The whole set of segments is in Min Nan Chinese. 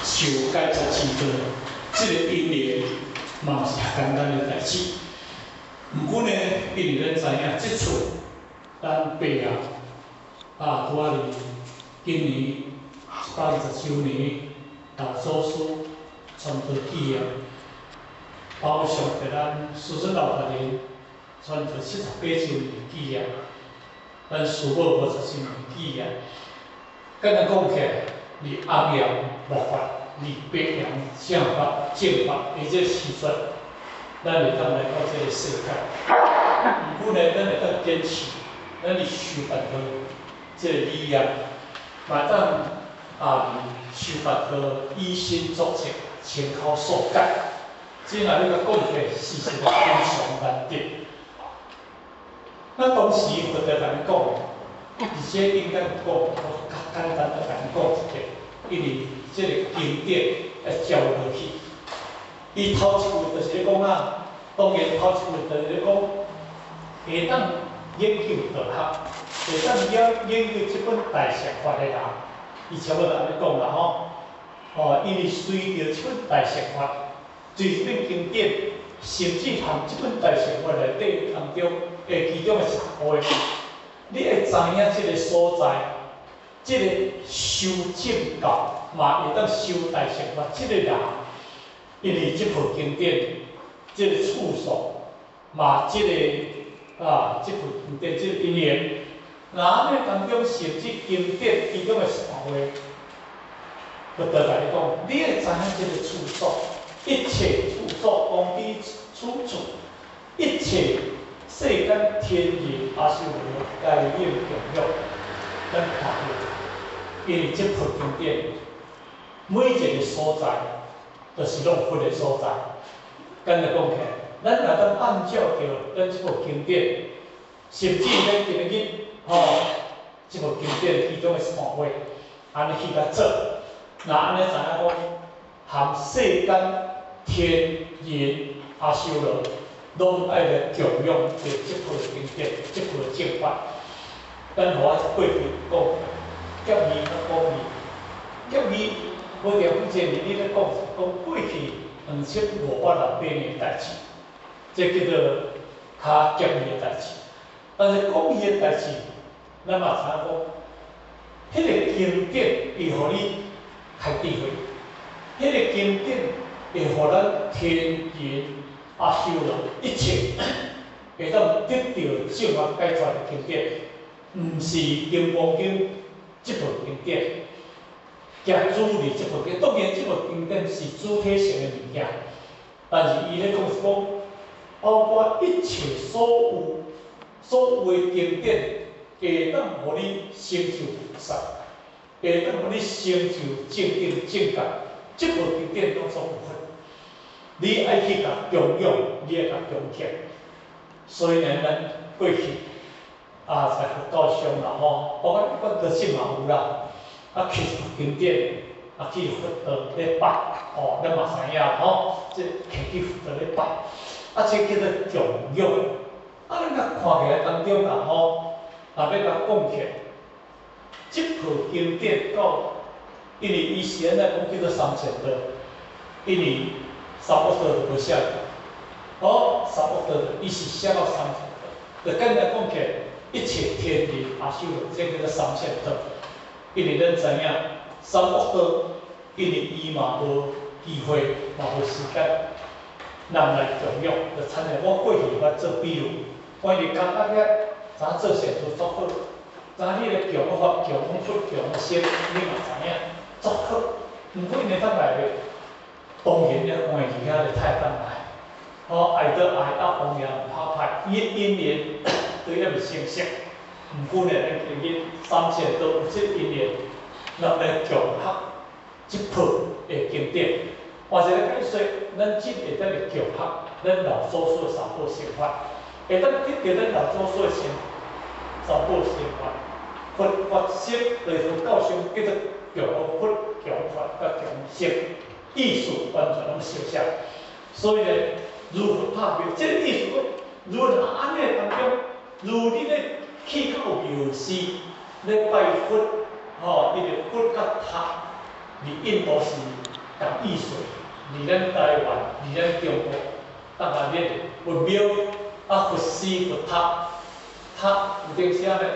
修解脫之道，這個因緣嘛毋是簡單的代誌。毋過呢，因為咱知影，這次咱爸啊，啊，拄仔佇今年120周年，老祖師傳道紀念，包括上著咱師尊老大人傳道78周年紀念，咱師母50周年紀念。簡單講起來，佇紅陽末法，佇白陽正法正法的這個時陣，咱會當來到這個世界。毋過呢，咱會當堅持，咱佇修辦好這個理念，嘛當啊修辦好以身作則，親口受戒。這若欲共講起來，事實非常難得。那當時佛陀共咱講，而且應該講，我較簡單的共咱講一下，因為這個經典愛照落去。伊頭一句就是咧講啊，當然頭一句就是咧講，會當研究道學，會當研究這本大乘法的人，伊差不多按呢講啦吼。哦，因為隨著這本大乘法，隨這本經典，甚至含這本大乘法內底當中的其中的一部分，你會知影這個所在，這個修正教嘛會當修大乘法，這個人，因為這部經典，這個處所，嘛這個啊，這部經典這個因緣，若按呢當中甚至經典其中的三話，佛陀共你講，你會知影這個處所，一切處所，講彼處處，一切世間天人阿修羅皆應供養，咱看著，因為這部經典，每一個所在，都是攏佛的所在。簡單講起來，咱若當按照著咱這部經典，甚至咱今日吼，這部經典其中的三話，按呢去共做，若按呢知影講，含世間天人阿修羅，攏愛來供養著這部經典，這部正法。咱予我過去講，結義佮講義，結義無定幾千年，你咧講講過去2568年的代誌，這叫做較結義的代誌。但是講義的代誌，咱嘛知影講，彼個經典會予你開智慧，彼個經典會予咱天人阿修羅一切會當得著正法解脫的經典，毋是《金剛經》這部經典，夾主佇這部經，當然這部經典是主體性的物件，但是伊咧講是講，包括一切所有的經典，會當予你成就菩薩，會當予你成就正定正覺，這部經典攏總有份。你愛去共供養，你愛共供起來。所以呢，咱過去啊，在佛教上啦吼，包括一般德性嘛有啦，啊，去經典，啊去佛道咧拜，吼，咱嘛知影吼，這摕去佛道咧拜，啊，這叫做供養。啊，咱共看起來當中啦吼，若欲共講起來，這部經典到，因為伊是按怎講叫做三千道，因為三惡道就無寫入，哦，三惡道伊是寫到三千道，就簡單講起來，一切天人阿修羅，這叫做三千道。因為咱知影三惡道，因為伊嘛無機會，嘛無時間，人來供養，就親像我過去捌做比喻，我佇工作遐，知影做善事足好，知影你咧供法、供佛、供僧，你嘛知影足好。毋過因會當來袂？當然咧，關去遐咧太當來，吼愛倒愛啊，王爺毋拍歹，伊的因緣對抑未成熟。毋過呢，咱今日三千道有這因緣，咱來共學這部的經典。換一個解說，咱只會當來共學咱老祖師的三寶乘法，會當得著咱老祖師的三寶乘法。佛法僧就是佛教上叫做供佛、供法、佮供僧，意思完全攏相像。所以呢，如佛塔廟，這個意思講，如若按呢當中，如你咧去到廟寺咧拜佛，吼，因為佛佮塔佇印度是共意思，佇咱台灣，佇咱中國，當下咧佛廟啊，佛寺佛塔，塔有頂寫咧，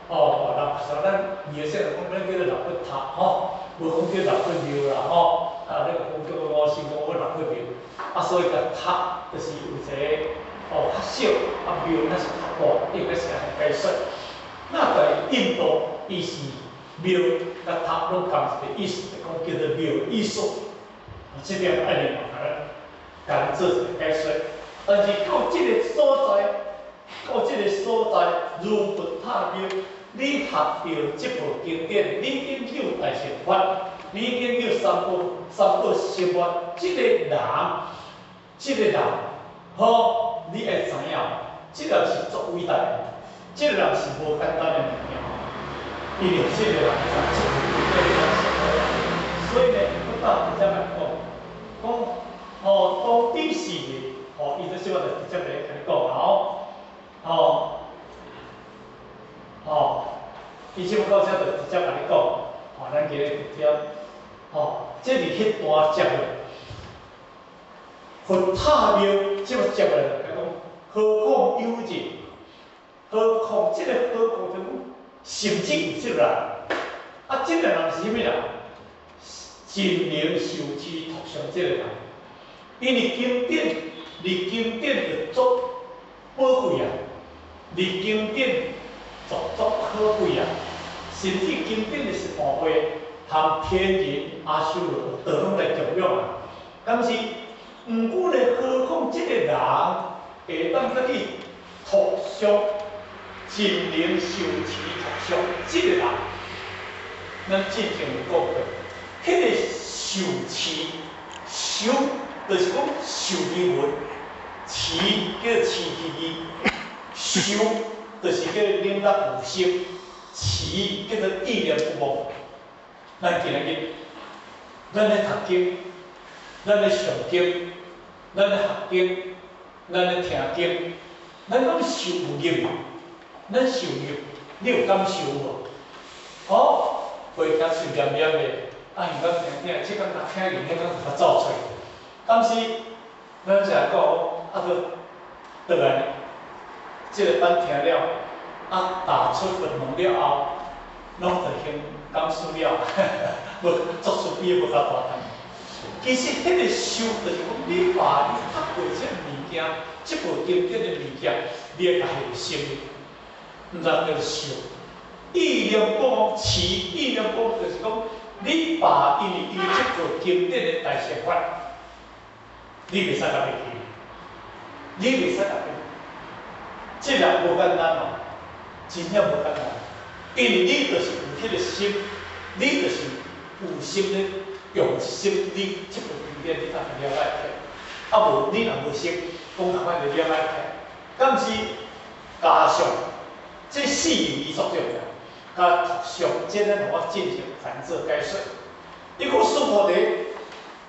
哦，六像咱二說講，咱叫做六佛塔吼，無講叫六佛廟啦吼，啊，你講叫我先講我六佛廟，啊，所以個塔就是有一個哦較小，啊廟那是較大，應該是按呢解說。那在印度，伊是廟佮塔攏仝一個意思，就講叫做廟意思。這點愛另外共咱共咱做一個解說。但是到這个所在，到這个所在，如佛塔廟，你學著這部經典，你研究大乘法，你研究三寶十法，這个人，這个人，吼，你會知影，這个是足偉大的，這个人是無簡單的物件，因為這個人知這部經典所以呢，我到直接來講，講吼，當底是，吼，伊這小可就直接來共你講啦吼，吼，吼，伊這擺到這就直接共你講，吼，咱今日直接，吼，這是彼段接落，佛塔廟這擺接落來就講，何況有人，何況這個何況就講，甚至有這個人，啊，這個人是啥物人？盡能受持讀誦這個人，因為經典，佇經典就足寶貴啊，佇經典足足可貴啊，甚至經典的十大會，含天人阿修羅都攏來供養啊。但是，毋過呢，何況這個人會當閣去讀誦，盡能受持讀誦這個人，咱之前有講過。彼个受持，受就是講受字文，持叫持其字，受就是叫領納有心，持叫做意念不忘。咱今仔日，咱咧讀經，咱咧誦經，咱咧學經，咱咧聽經，咱攏受有入無？咱受入，你有感受無？哦，回家喙黏黏的。啊，伊講聽聽，這工若聽完，彼工就較走出。敢是咱成日講，啊，閣轉來，這个班聽了，啊，踏出佛門了後，攏就興講師了，無作出比無較大膽。其實，彼个受就是講，你把你讀過這个物件，這部經典的物件，你會共伊心，毋知叫做受。意念不忘，持意念不忘，就是講。你爸因為伊這部經典的大乘法，你袂使共袂記，你袂使共袂記，這個無簡單哦，真正無簡單。因為你就是有彼个心，你就是有心咧用心，你這部經典你才會了解起來。啊無你若無心，講共款就了解起來。敢是加上這四義足重要。佮讀誦，這咱予我進行反做解說。伊講須菩提，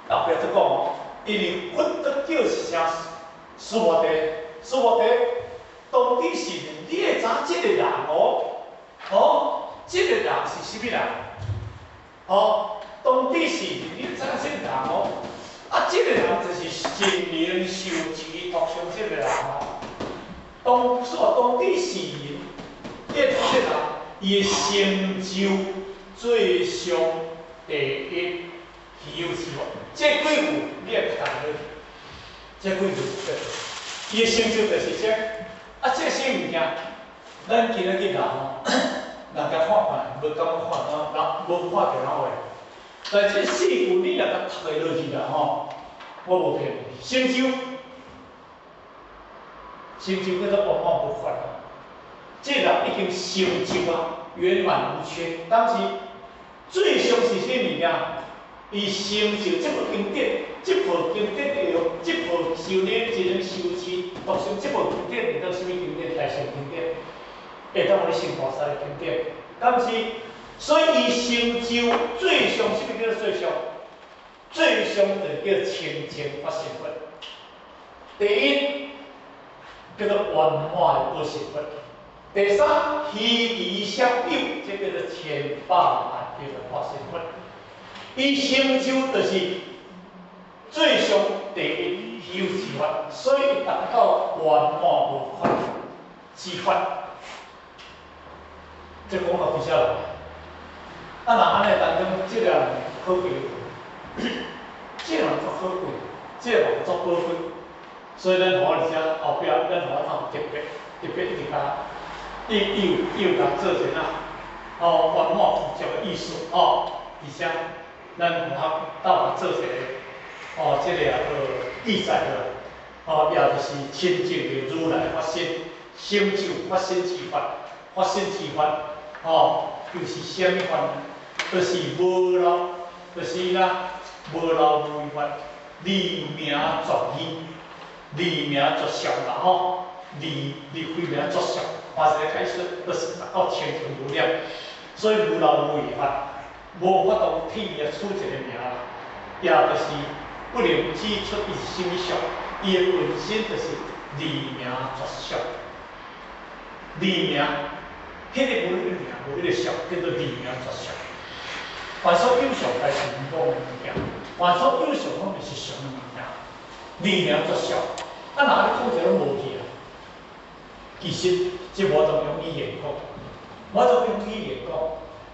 後壁閣講哦，因為佛閣叫是啥？須菩提，須菩提，當彼時你會知這个人哦，哦，這个人是啥物人？哦，當彼時你知這个人哦，啊，這个人就是盡能受持讀誦這个人哦。當說當彼時，你會知這個人。伊的成就最上第一稀有之法，這幾句你會讀落去，這幾句對。伊的成就就是這，啊，這啥物件，咱今仔日人吼，若共看看，無感覺看到，無看著哪話。但這四句你若共讀會落去啦吼，我無騙你，成就，成就叫做圓滿不缺。這人已經成就啊，圓滿無缺。當時最上是啥物件？伊成就這部經典，這部經典會用這部修煉一能修持，讀誦這部經典，會當啥物經典？大乘經典，會當予你成菩薩的經典。敢是，所以伊成就最上，啥物叫做最上？最上就叫清淨法身佛。第一叫做圓滿的報身佛。第三，虛臍相有，這叫做千百萬叫做法身佛。伊成就就是最上第一稀有之法，所以達到圓滿無缺之法。這講到佇遮來，啊，若按呢當中，這個人可貴，這個人足可貴，這個人足寶貴，所以咱予佇遮後壁，咱予他特別特別一直共，伊伊有伊有共做一個吼圓滿具足的意思吼，而且咱予他鬥共做一個吼，這個也做記載落來，吼，也就是清淨的如來法身，成就法身之法，法身之法，吼，就是啥物法呢？就是無漏，就是啦，無漏無餘法，離名絕義，離名絕相啦吼，離離非名絕相，換一個解釋，就是達到清淨無染，所以無漏無餘法，無法度替伊取一個名啦，也就是不能指出伊是啥物相，伊的本身就是離名絕相，離名，彼個無彼個名，無彼個相，叫做離名絕相。凡所有相，皆是虛妄的物件；凡所有相，攏毋是常的物件。離名絕相，啊，若按呢講起來攏無去啊。其實這無當用語言講，無當用語言講，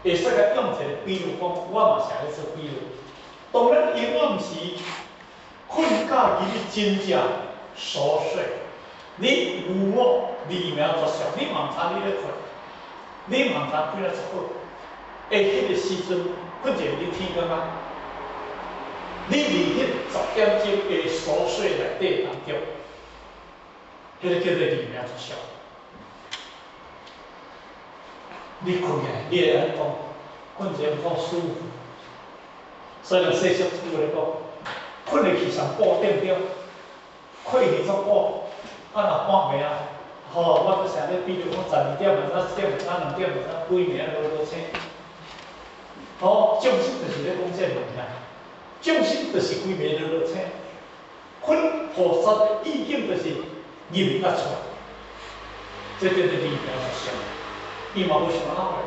會使共用一個比喻講，我嘛是愛咧做比喻。當咱永遠毋是睏覺入去真正熟睡，你無我離名絕相，你嘛毋知你咧睏，你嘛毋知睏得足好。會彼個時陣，睏者你天光啊，你佇彼10點鐘的熟睡內底當中，彼個叫做離名絕相。你睏起來，你會按怎講？睏者有夠舒服。所以人細小句咧講，睏入去上布頂著，困去足饱，啊若半暝啊，吼，我閣成日比如講12點嘛，1點嘛，2點嘛，規暝啊落落醒。吼，眾生就是咧講這個物件，眾生就是規暝落落醒，睏菩薩的意境就是入甲出來，這叫做離名絕相。伊嘛無想好的，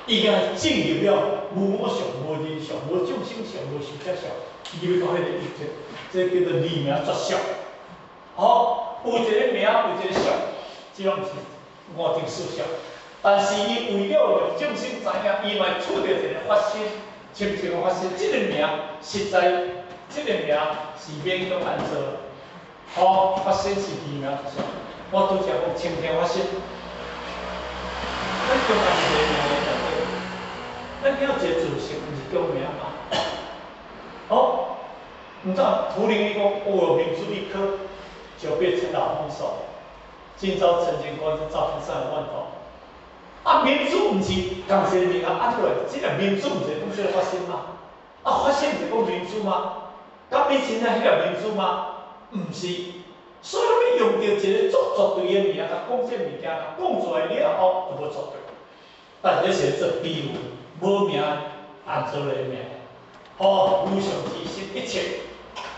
伊已經進入了無我相、無人相、無眾生相、無壽者相，入到彼個意境，這叫做離名絕相。吼，有一個名，有一個相，這攏毋是五蘊四相。但是伊為了讓眾生知影，伊嘛取著一個法身，清淨的法身。這個名實在，這個名是勉強按做。吼，法身是離名絕相。我拄才講清淨法身。咱中間一個名咧內底，咱叫一個自性，毋是叫名嘛？好，毋知圖靈伊講，哦，民主一科就被陳老封鎖，今朝陳警官照片上有萬頭。啊，民主毋是仝一個名啊，按落來，這個民主毋是講這個法身嗎？啊，法身毋是講民主嗎？敢你真正彼個民主嗎？毋是，所以你用著一個足絕對的名，共講這個物件，講出來了後就無絕對。但是這是做比喻，無名按做來名，哦，無上之心一切，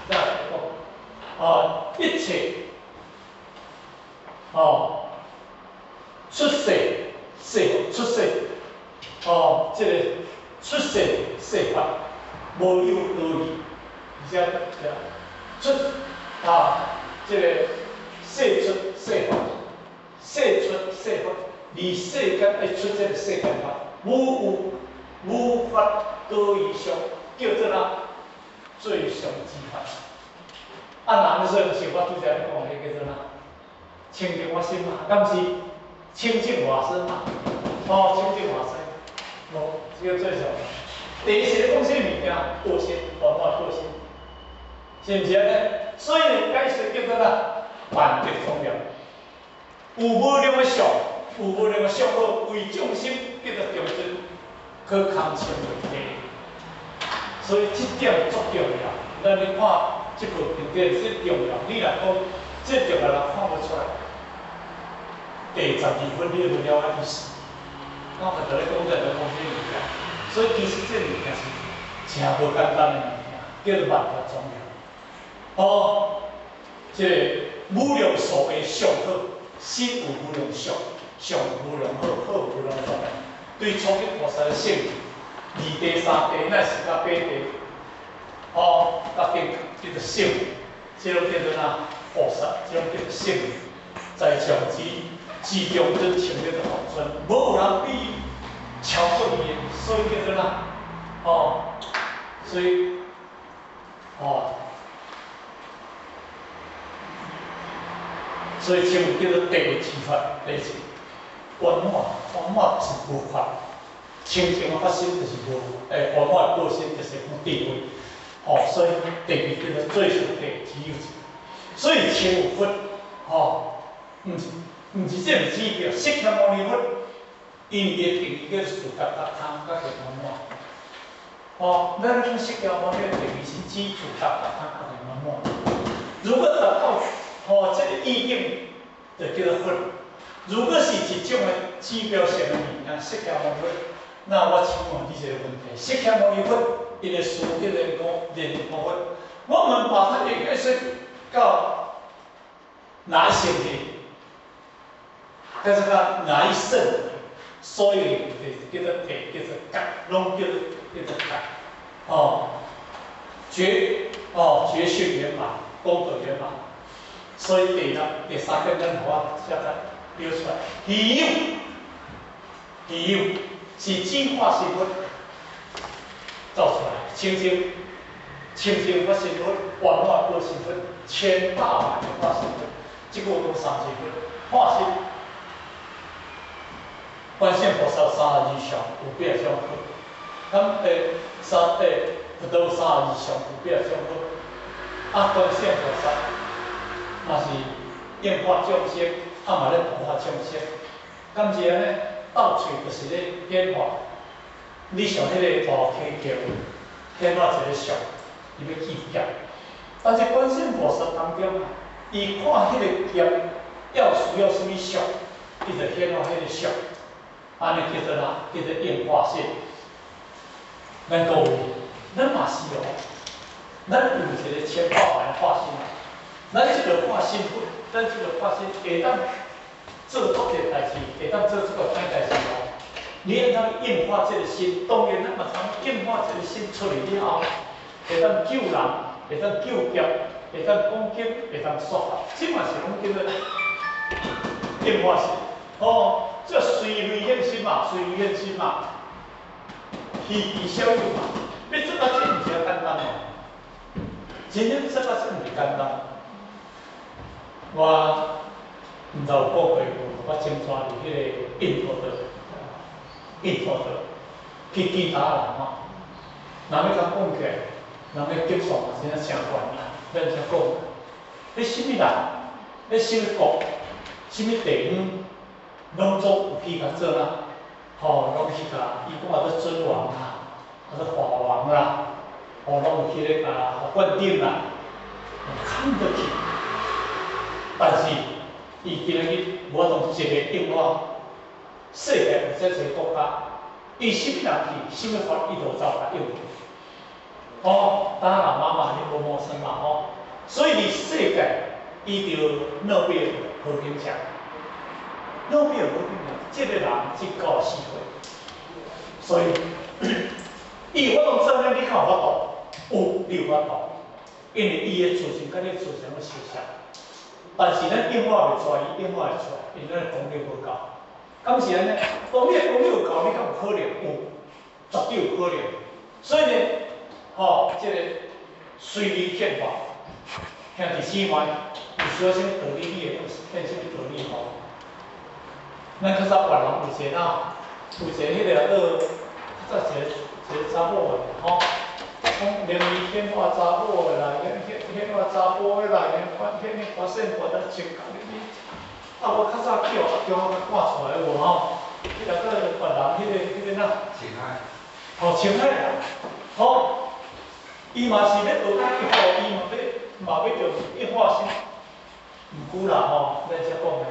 這樣講，哦，一切，哦，出世世出世，哦，這個出世世法無有多餘，而且出啊，這個世出世法，世出世法。離世間愛出這個世間法，無有無法多餘相，叫做啥？最上之法。啊，若按呢說，是我拄才咧講的，叫做啥？清淨法身嘛，敢是清淨法身嘛？哦，清淨法身，哦，這個最上。第一是咧講啥物件？個性，圓滿個性，是毋是按呢？所以解釋叫做啥？萬德莊嚴，有無量的相。有無量的相好，為眾生叫做中尊，可堪稱為第一。所以這點足重要。咱咧看這部經典是重要，你若講這重要，人看無出來。第12分你就無了解意思。我嘛就咧講這，就講這物件。所以其實這物件是誠無簡單的物件，叫做萬法莊嚴。哦，這個無量數的相好，心有無量相。相無量好，好無量莊嚴。對初級菩薩的聖，二地、三地，乃是到八地，哦，到定叫做聖，這種叫做哪？菩薩，這種叫做聖，在上之之中就稱叫做佛尊，無有人比超過伊的，所以叫做哪？哦，所以，哦，所以稱為叫做第一智法，第一圓滿，圓滿是無缺，清淨的發心就是無，圓滿的報身就是講智慧，哦，所以第二叫做最上第只有一。所以稱有佛，吼，毋是這個指標，釋迦牟尼佛，因為伊的定義叫做自覺覺通，覺圓滿。哦，咱講釋迦牟尼的定義是指自覺覺通，覺圓滿。如果達到，吼，這個意境，就叫做佛。如果是一種的指標性的物件，釋迦牟尼佛，那我請問你一個問題：釋迦牟尼佛，伊的書叫做講蓮華佛，我們把它應該說到哪一聖去？叫做哪一聖？所有的叫做體，叫做覺，攏叫做覺。哦，覺哦，覺性圓滿，功德圓滿。所以第六、第三點，咱予我寫在標出來。希有，希有是指化身佛造出來，清淨、清淨法身佛、圓滿報身佛、千大萬的化身佛，這個講三世佛化身。觀世音菩薩32相有八種好，咁三佛陀32相有八種好，啊，觀世音菩薩嘛是應化眾生，啊嘛咧度化眾生。敢是按呢？鬥喙就是咧顯化。你像彼個大溪橋，顯化一個相，伊欲去劫。但是觀世音菩薩當中啊，伊看彼個劫要需要啥物相，伊就顯化彼個相。按呢叫做哪？叫做應化身。咱各位，咱嘛是哦，咱有一個千百萬化身啊。咱這個化身，咱這個化身會當做足濟代誌，會當做這個歹代誌哦。你按怎應化這個身？當然，咱嘛通應化這個身出去了後，會當救人，會當救劫，會當講經，會當說法，這嘛是攏叫做應化身。哦，這隨類現身嘛，隨類現身嘛，虛其小有嘛，欲做到這毋是遐簡單哦。真正做到這毋是簡單。我毋知有講過無？我前逝佇彼個印度的，印度的去見達人吼，人欲共講起來，人的級數嘛真正誠懸啦。咱才講，彼啥物人，彼啥物國，啥物地方，攏總有去共做啦，吼，攏去共伊講啊，做尊王啦，啊做法王啦，吼，攏有去咧共灌頂啦，看得去。但是，伊今日無法度一個應我，世界有遮濟國家，伊啥物人去，啥物法，伊就走共應去。哦，達賴喇嘛你無陌生嘛吼，所以佇世界，伊著諾貝爾和平獎，諾貝爾和平獎，這個人這94歲，所以，伊有法度做呢？你敢有法度？有，你有法度，因為伊的思想佮你思想攏相像。但是咱應化袂出來，伊應化會出來，因為咱的功力無夠。敢是按呢？當你的功力有夠，你敢有可能？有，絕對有可能。所以呢，吼，這個隨理變化，兄弟姊妹，有需要啥物道理，你會當現啥物道理吼？咱較早越南有一個哪，有一個彼個較早一個查某的吼，講靈異顯化查某的啦，顯化查甫的啦，顯顯發現發得穿甲入去。啊，我較早去予阿中仔趕出來有無吼？彼個叫越南彼個哪？青海。吼，青海啦，吼，伊嘛是欲學伊吼，伊嘛欲用應化身。毋過啦吼，咱才講的，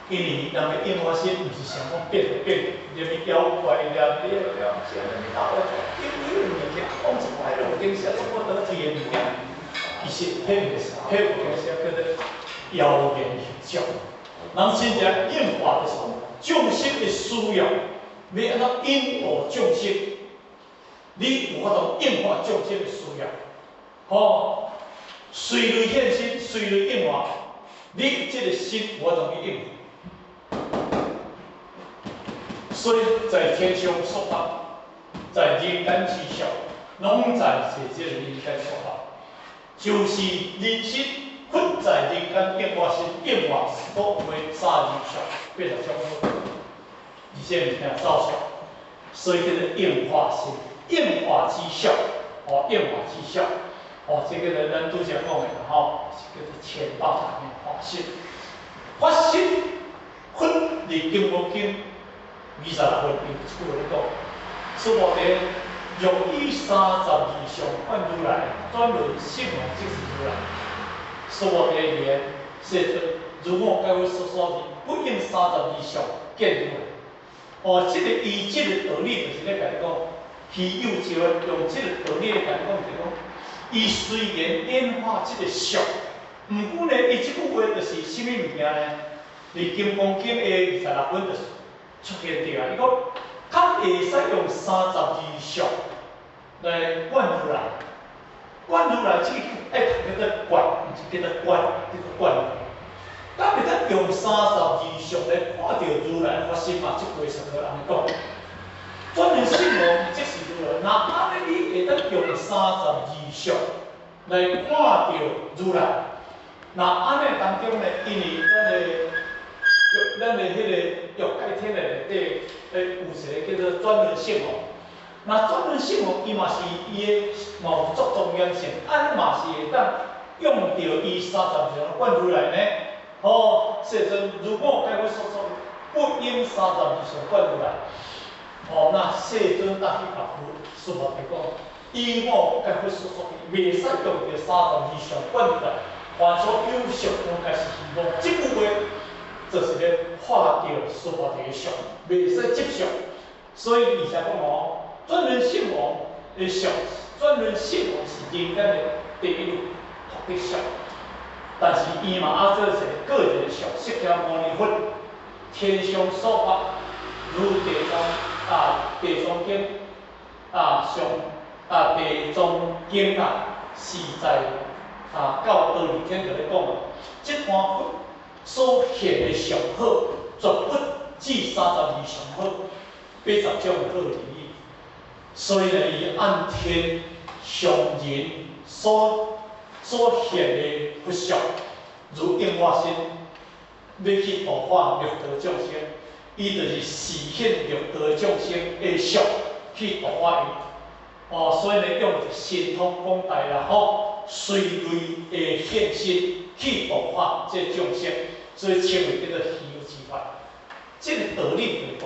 因為人的應化身毋是想講變就變，連物妖怪啦，你了食啥物老的，因為物件講一擺就有經寫做不得體的物件，其實彼毋是，彼有經寫叫做妖言惑眾。人真正應化就是眾生的需要，欲按怎引導眾生，你有法度應化眾生的需要，吼，隨類現身，隨類應化，你這個心我同你應。所以在天上說法，在人間之上，攏在這個人間說法，就是人心佛在人間應化身，應化所謂三二相，80種好，而且物件走相，所以叫做應化身，應化之相，哦，應化之相，哦，這個咱拄才講的吼，是叫做千百萬的化身，發心佛佇金剛經26分，伊有一句話咧講，須菩提，若以三十二相觀如來，轉輪聖王即是如來。須菩提言：世尊，如我解佛所說，不應三十二相見如來。哦，這個伊這個道理就是咧共你講，稀有就用這個道理來共你講，就是講，伊雖然演化這個相，毋過呢，伊這句話就是啥物物件呢？佇金剛經的26分就是出現著啊！伊講，較會使用三十二相來觀如來，觀如來這個愛讀叫做觀，毋是叫做觀，叫做觀。敢會當用三十二相來看著如來發心嘛？這句話是按呢講。轉輪聖王即是如來，若按呢你會當用三十二相來看著如來，若按呢當中呢，因為咱的彼個欲界天的內底，有一個叫做轉輪聖王。那轉輪聖王伊嘛是伊的嘛有足莊嚴性，按呢嘛是會當用著伊三十二相觀如來呢。哦，世尊，如我解佛所說，不應三十二相觀如來。哦，那世尊答去共佛須菩提講，以我解佛所說，袂使用著三十二相觀如來，凡所有相，攏皆是虛妄。這句話就是咧破著須菩提的相，袂使執相。所以而且講哦，轉輪聖王的相，轉輪聖王是人間的第一位福德相。但是伊嘛愛做一個個人相，釋迦牟尼佛天上說法，如地藏啊，地藏經啊上啊地藏經啊，是在啊到忉利天就咧講啊，這段佛所現的上好，絕不止三十二相好，80種好而已。所以呢，伊按天上人所現的佛相，如應化身，欲去度化六道眾生，伊就是示現六道眾生的相去度化伊。哦，所以呢，用神通廣大啦吼，隨類的現身去度化這眾生，所以稱為叫做稀有之法。這個道理就是講，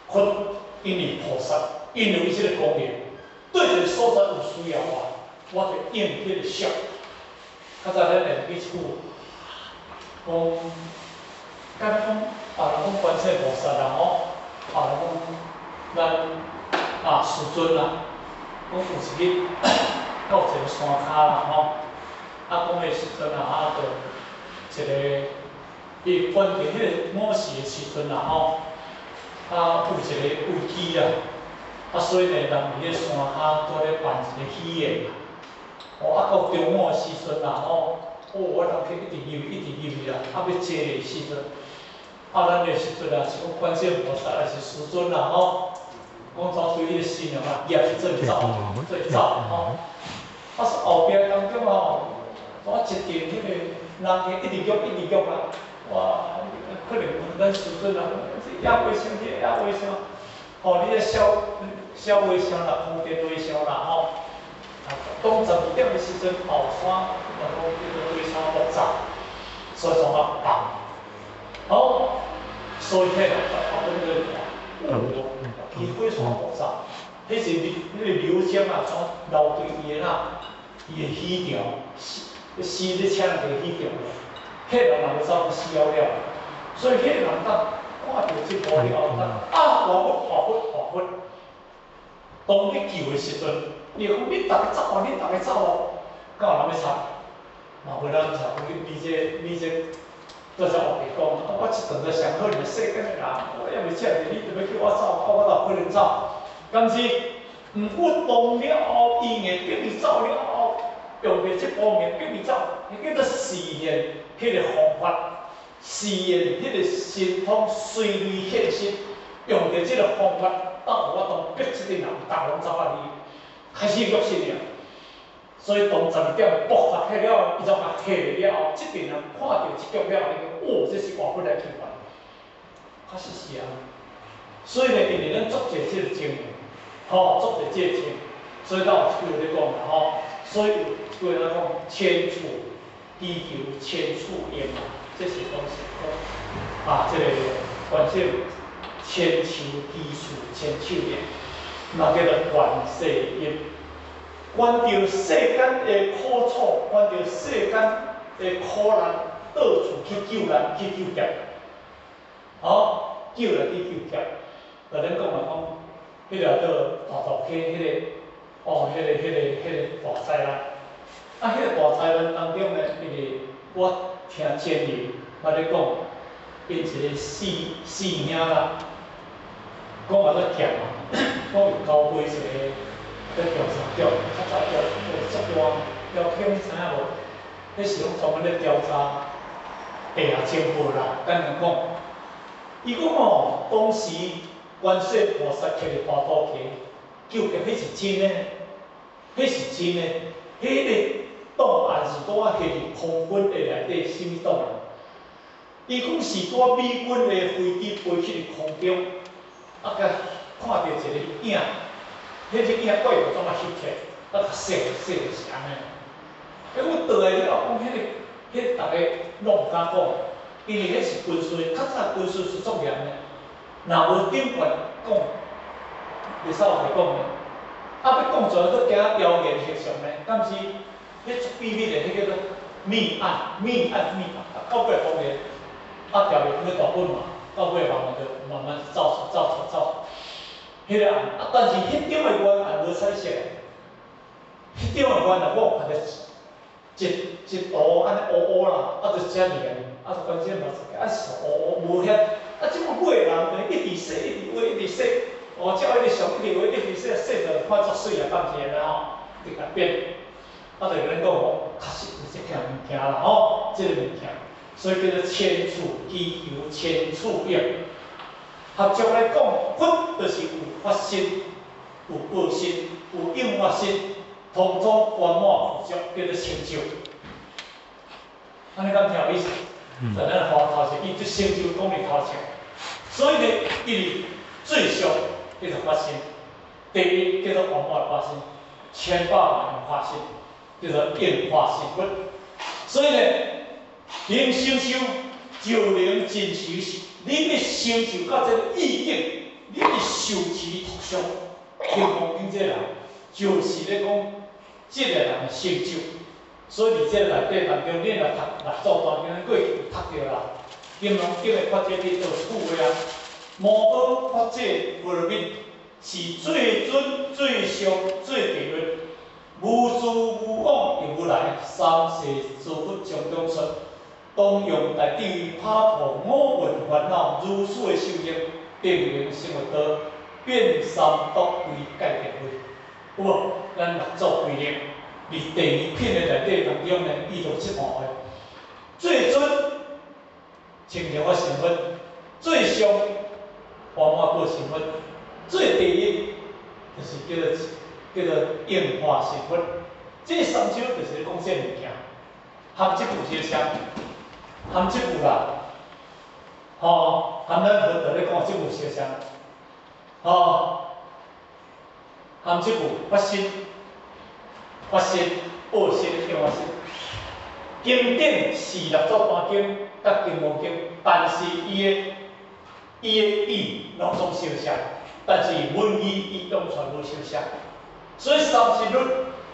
佛因為菩薩，因為這個功能，對一個所在有需要啊，我就應彼個相。較早咱會記一句，講，敢若講，啊，人講觀世菩薩啦吼，啊，人講咱啊世尊啦，講有一日到一個山跤啦吼，啊，講彼時陣啊，啊，就一個伊關鍵彼個午時的時陣啦吼，啊，有一個危機啊，啊，所以呢，人佇咧山跤拄咧辦一個喜宴啦。哦，啊，到中午的時陣啦吼，哦，我人客一直入去，一直入去啦，啊，欲坐的時陣，啊，咱的時陣啊，是講觀世菩薩還是師尊啦吼，講走對彼個新娘啊，業是做走，做走吼。啊，後壁當中吼，我一陣彼個人客一直叫，一直叫啊，哇，可能咱師尊啊，這也袂傷，這也袂傷，吼，你這小小袂傷啦，空電袂傷啦吼。當12點的時陣，後山人講叫做對山爆炸，所以從啊放。好，所以彼個後邊個哦，伊火山爆炸，彼是彼個流漿啊，怎流對伊的哪，伊的喜條，死死咧請人個喜條，彼個人若欲走，死了了。所以彼個人當看著這幕了後，啊，活佛活佛活佛，當你救的時陣，伊講你逐家走哦，你逐家走哦，敢有人欲插？嘛無人插，你這，拄才後壁講，我這頓就上好爾，世間的人，我猶未食著，你就欲叫我走，啊，我哪有可能走？敢是？毋過當了後，伊硬逼伊走了後，用著這方面逼伊走，彼叫做示現彼个方法，示現彼个神通隨類現身，用著這个方法，到有法度逼這個人，逐家攏走啊去，開始虐心了。所以當12點爆發起了，伊就共嚇了後，這陣人看著這局了後，伊講：哦，這是活佛來去辦。確實是啊。所以呢，因為咱足濟這個經驗，吼，足濟這個經驗，所以咱有一句話咧講啦，吼，所以有一句話講：千處祈求千處應啊，這是講實講。啊，這個觀世千秋祈處千手應，嘛叫做觀世音。觀著世間的苦楚，觀著世間的苦難，到處去救難，去救劫，吼，救來去救劫。就咱講來講，彼個叫大肚溪，彼個哦，彼個大災難。啊，彼個大災難當中呢，因為我聽前人嘛咧講，𪜶一個師師兄啦，講啊咧欠啊，講有交批一個。咧調查局，較早調足大，調查你知影無？彼時攏專門咧調查地下情報啦。簡單講，伊講吼，當時觀世菩薩徛佇大肚溪救劫，彼是真的，彼是真的。彼个檔案是拄仔翕佇空軍的內底，啥物檔案？伊講是拄仔美軍的飛機飛去佇空中，啊，共看著一个影。彼隻影怪物怎啊翕起來，啊，較細細就是按呢。欸，阮倒來了後，講彼個，逐家攏毋敢講，因為彼是軍事，較早軍事是足嚴的，若無長官講，袂使互講的。啊，欲講出來，閣驚謠言翕相呢？敢是？彼足秘密的，彼叫做密案、密案、密案，啊，到尾當然，啊，調入去大本嘛，到尾慢慢就慢慢走出、走出、走出。彼個案，啊，但是彼種的冤案無彩色，彼種的冤案我有看著一一圖按呢烏烏啦，啊，就遮爾爾，啊，就關鍵嘛是，啊是烏烏無遐，啊，這麼買的人就一直洗，一直畫，一直洗，哦，照彼個相一直畫，一直洗，洗著看足媠啊，敢是按呢吼，直共變，啊，就共恁講吼，確實有這件物件啦吼，這個物件，所以叫做千處祈求千處應。合照來講，佛就是有發心、有報身、有應化身，統統圓滿具足，叫做成就。按呢敢聽有意思？在咱華頭前，伊就成就講佇頭前。所以呢，伊是最上叫做發心，第一叫做圓滿發心，千百萬發心，叫做應化身佛。所以呢，能成就就能真實。你欲成就到這個意境，你欲受持圖像，金剛經這個人，就是咧講這個人的成就。所以佇這個內底當中，你若讀六祖壇經，過去有讀著啦。金剛經的法界佇倒處的啊，摩訶法界波羅蜜是最尊、最上、最第一，無住無往亦無來，三世諸佛從中出。當用大智慧拍破五蘊煩惱，如是的修行，定能成佛道，變三毒為戒定慧。有無？咱六祖規定，佇第二品的內底當中呢，伊就這段話：最尊清淨法身佛，最上圓滿報身佛，最第一就是叫做應化身佛。這三首就是咧講這物件，含這句相像。含這句啦，吼，含咱佛陀咧講這句相像，吼，含這句發心、發心、報身、應化身。經典是六祖壇經佮金剛經，但是伊的意攏總相像，但是文字伊用出來無相像。所以三十律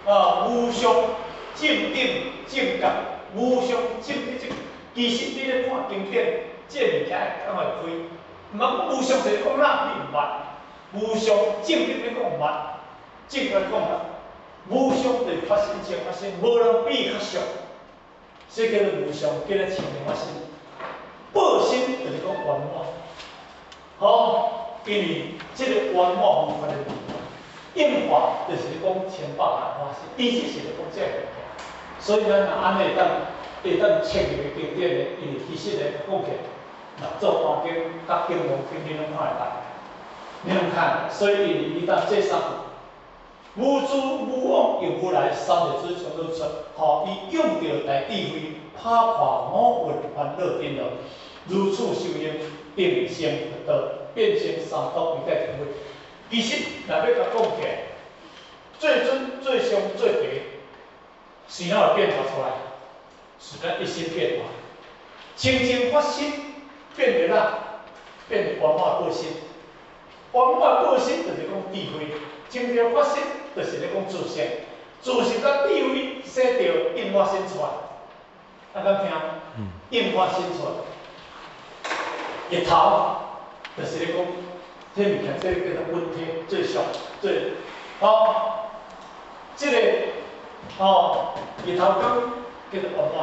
啊，無上正等正覺，無上正等正。其實你咧看經典，這個物件會敢會開？毋通講無上就是講哪，你毋捌？無上正等你講毋捌，正覺講捌。無上就是發心正發心，無人比伊較上，所以叫做無上，叫做清淨發心。報身就是講圓滿，吼，因為這個圓滿無法的應化，就是講千百萬化身，意思是咧講這個物件。所以咱若按呢會當切入去經典的，因為其實咧講起來，六祖壇經佮金剛經你攏看會到，你攏看，所以因為伊當這三句，無住無往亦無來，三日之中都出，吼，伊用著大智慧，拍破五蘊煩惱顛倒，如此修行，定成佛道，變成三毒未解成佛。其實若欲共講起來，最尊、最上、最低，是哪會變化出來？是咱一心變化，清淨發心變成哪？變圓滿果心。圓滿果心就是講智慧，清淨發心就是咧講自性，自性佮智慧生著應化身出來。啊，敢聽？應化身出來，日頭就是咧講，這物件這個叫做本體最上最，哦，這個哦，日頭光叫做圓滿，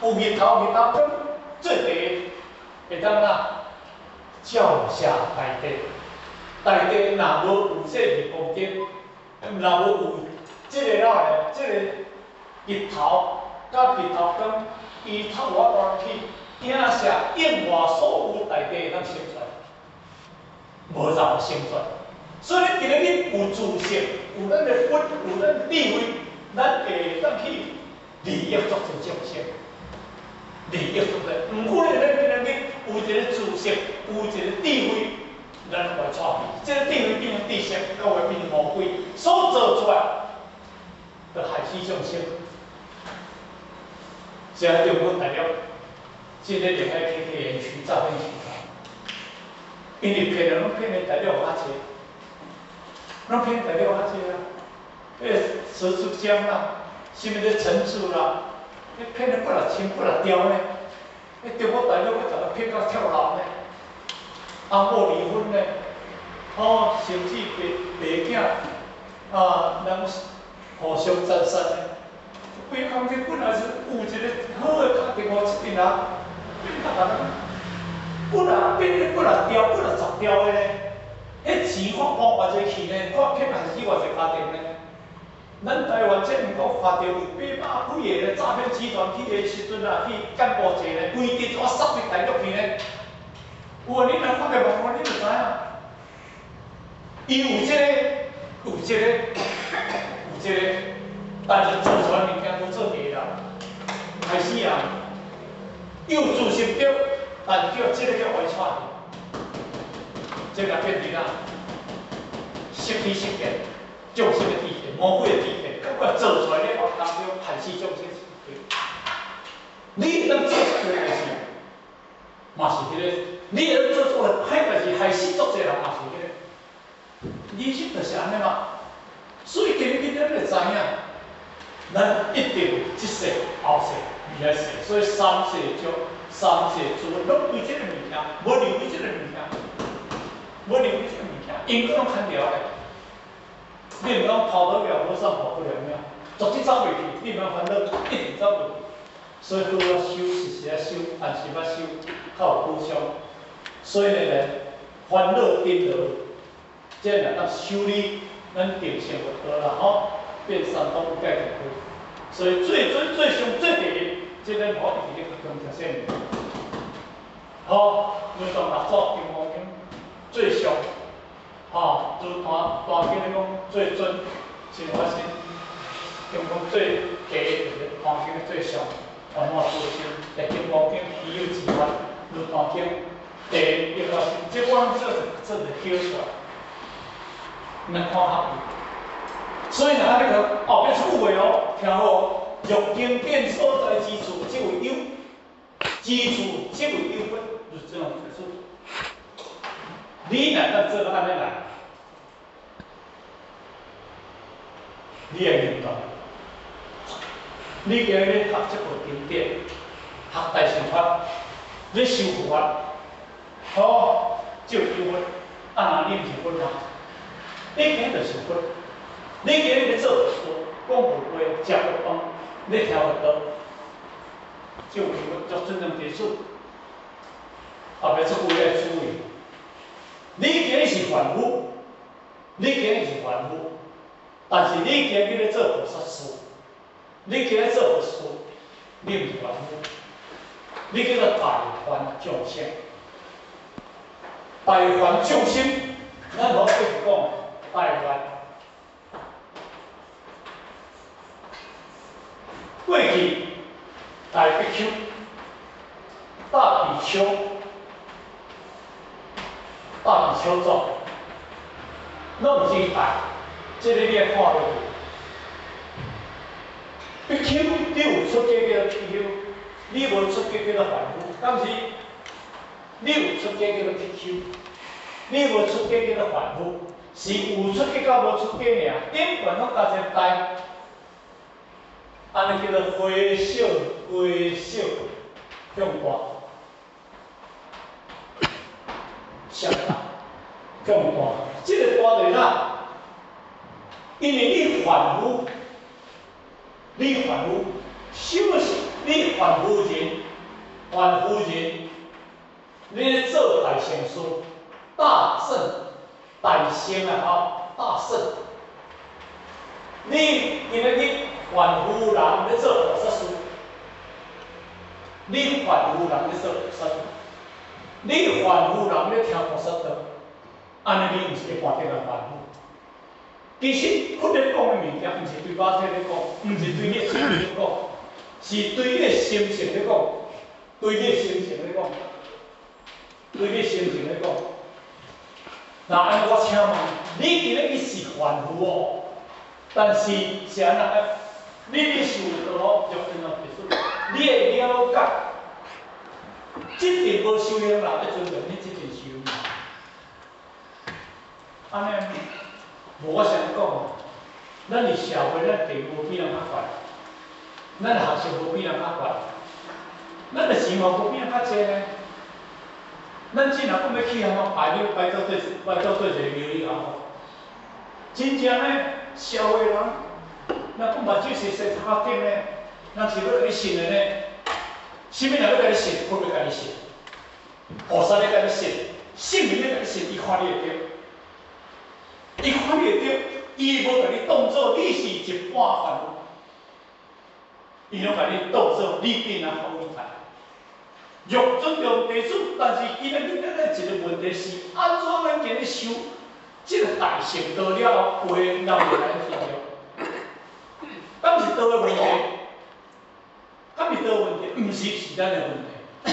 有日頭日頭光最低會當哪？照射大地，大地若無有這日光燈，若無有這個哪個，這個日頭佮日頭光，伊透無法度去映射映外所有大地會當生出來，無任何生出來。所以今日你有自性，有咱的佛，有咱的智慧，咱會當去利益足濟眾生，利益足濟。毋過咧，咱今日有一個知識，有一個智慧，咱來帶去。這個智慧變成知識，到尾變成魔鬼，所做出來，就害死眾生。現在中國大陸，這個厲害去園區詐騙集團，因為騙人攏騙的大陸較濟，攏騙大陸較濟啊。彼個佘智江啦，啥物咧陳志啦，彼騙了幾若千幾若兆呢？彼中國大陸閣共伊騙到跳樓呢？翁某離婚呢？哦，甚至爸爸囝啊，人互相殘殺呢？規工這本來是有一個好的家庭哦，這陣啊，變甲人幾若變了幾若兆、幾若十兆的呢？彼錢看花偌濟去呢？看騙害死偌濟家庭呢？咱台灣這毋過看著有800幾个詐騙集團去的時陣啊，去柬埔寨呢，規日我塞佇大陸去呢。有啊，你若看著網絡，你就知影。伊有這個，有這個，有這個，但是做出來物件無做佇啦。開始啊，有自信對，但叫這個叫歪帶去，這個變成啊，失去失見，眾生的智慧，魔鬼的智慧，結果做出來咧，當中害死眾生。你能做出來的代誌，嘛是彼個；你能做出來歹代誌，害死足濟人，嘛是彼個。人生就是按呢嘛。所以今日今日咱就知影，咱一定這世後世未來世，所以三世足、三世諸攏為這個物件，無離開這個物件，無離開這個物件，因果攏牽牢的。你毋講跑得了和尚跑不了廟，絕對走袂去，你毋通煩惱，一定走袂去。所以好好修，時時仔修，按時仔修，較有保障。所以呢，煩惱顛倒，這若當修理咱定性佛道啦吼，變三毒不解成佛。所以最最最上最第一，這個我一直咧強調這物。好，如同六祖金剛經最上，吼，如壇壇經咧講最尊，真發心，金剛最低就是壇經的最上，圓滿果心，在金剛經稀有之法，如壇經第一發心，這我攏做做一個叫出來，咱看較有。所以若按呢個後壁出話哦，聽好，若經典所在之處，即為有；之處即為有佛，就是這樣解釋。你若當做到按呢來，你會認同。你今日學這部經典，學大乘法，你修佛法，好，就有佛。啊，若你毋是佛嗎？你今日就是佛。你今日咧做講佛話、食佛飯、咧聽佛道，就有佛足尊重基礎。後壁這句要注意，你今日是凡夫，你今日是凡夫，但是你今日咧做菩薩事，你今日做佛事，你毋是凡夫，你叫做大凡眾生。大凡眾生，咱無繼續講大凡。過去大比丘、大比丘、大比丘眾，攏毋是大，這個你愛看落去。比丘，你有出家叫做比丘，你無出家叫做凡夫，敢是？你有出家叫做比丘，你無出家叫做凡夫，是有出家佮無出家爾，頂懸攏加一個大，按呢叫做回小回小向大，向大向大，這個大就是啥？因為你凡夫。你凡夫，什麼是你凡夫人？凡夫人，你咧做大乘事，大乘、大乘啊吼，大乘。你今仔日凡夫人咧做菩薩事，你凡夫人咧做菩薩，你凡夫人咧聽菩薩道，按呢你毋是一般的凡夫。其實佛咧講的物件，毋是對肉體咧講，毋是對你的身體咧講，是對你的心性咧講，對你的心性咧講，對你的心性咧講。那按呢我請問，你今日是凡夫哦，但是是按怎？你咧修道就變做別說，你會了解，這陣無修行人咧尊重你，這陣修行。按呢，無我先講，咱佇社會，咱地位無比人較懸，咱學識無比人較懸，咱的錢嘛無比人較濟呢。咱只若講欲去按怎排隊排到對排到對一個廟里吼，真正呢，社會人，若講目睭洗洗頭殼頂呢，人是欲共你信的呢？啥物人欲共你信？佛欲共你信，菩薩欲共你信，聖人欲共你信，伊看你會著，伊看你會著，伊無共你當做你是一般凡夫，伊攏共你當做你比人較偉大。若尊重弟子，但是今仔日咱咧一個問題是，按怎咱今日修這個大乘道了後，話人會來聽著？敢是道的問題？敢是道的問題？毋是，是咱的問題，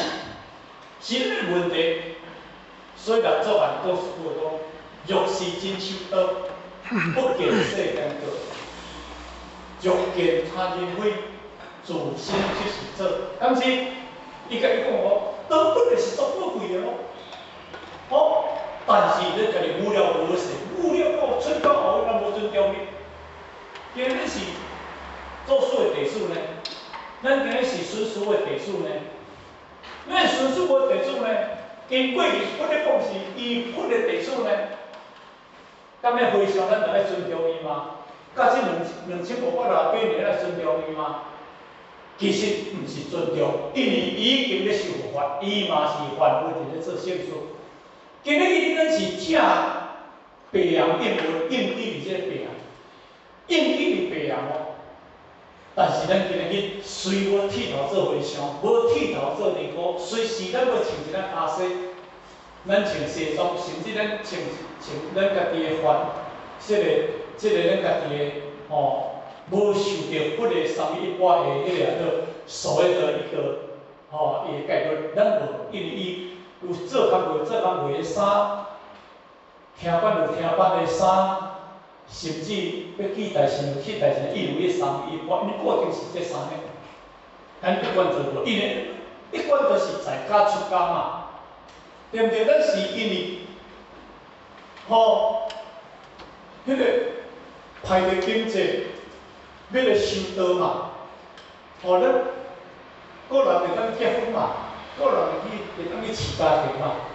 是咱的問題。所以六祖壇講一句話講：若是真修道，不見世間過；若見他人非，自心即是做。敢是？伊共伊講哦，道本來是足寶貴的哦，哦，但是你家己無了無勢，無了到出到後，咱無尊重你。今日是祖師的弟子呢，咱今日是孫師的弟子呢，咱孫師的弟子呢，𪜶過去佛咧講是伊佛的弟子呢，敢欲和尚咱就愛尊重伊嗎？佮這2568年來尊重伊嗎？其實毋是尊重，因為伊已經咧修佛法，伊嘛是凡夫佇咧做聖事。今日伊咱是正白人應應記佇這個白人，應記佇白人哦。但是咱今日雖無剃頭做和尚，無剃頭做尼姑，隨時咱欲穿一件袈裟，咱穿西裝，甚至咱穿穿咱家己的凡，這個咱家己的吼。無受著佛的三昧一般的彼個做所謂的一個吼，伊的戒律，咱無，因為伊有做工課、做工課的衫，聽班有聽班的衫，甚至欲去大乘有去大乘，伊有彼三昧一般，𪜶固定是這三個，咱一貫做無，因為一貫都是在家出家嘛，對毋對？咱是因為吼，彼個歹的經濟。欲來修道嘛，吼，咱個人會當結婚嘛，個人會去會當去飼家庭嘛，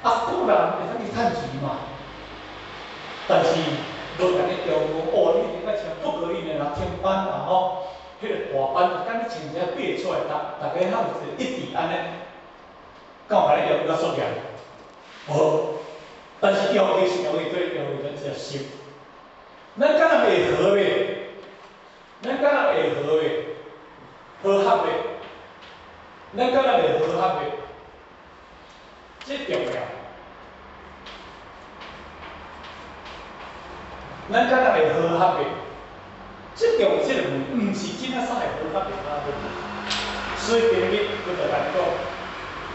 啊，個人會當去趁錢嘛。但是無共你要求哦，你一定愛穿不可以的，若聽班啊吼，彼個大班就敢若穿一個爬出來，逐逐家較有一個一致按呢，敢有共你要求較肅嚴？無，但是要求是要求對要求咱這個心，咱敢若會合袂？咱敢若會合袂？咱敢若袂和合的，這重要。咱敢若會和合的，這重這個問題，毋是真啊啥會和合袂和合。所以今日我就共你講，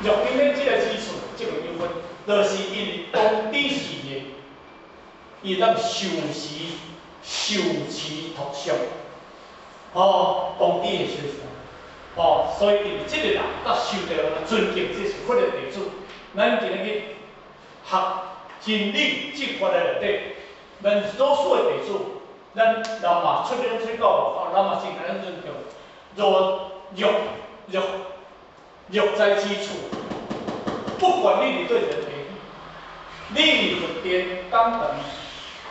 若今日這个基礎，這個有分，就是因為當地時的，伊當受持受持托相，哦，當地的受持，哦，所以因為這個人甲受著人尊敬，這是佛的弟子。咱今日學真理正法的內底，咱祖師的弟子，咱人嘛出面出到外口，人嘛真共咱尊重。若若若若在之處，不管你佇佗一个地，你佇佛殿講堂，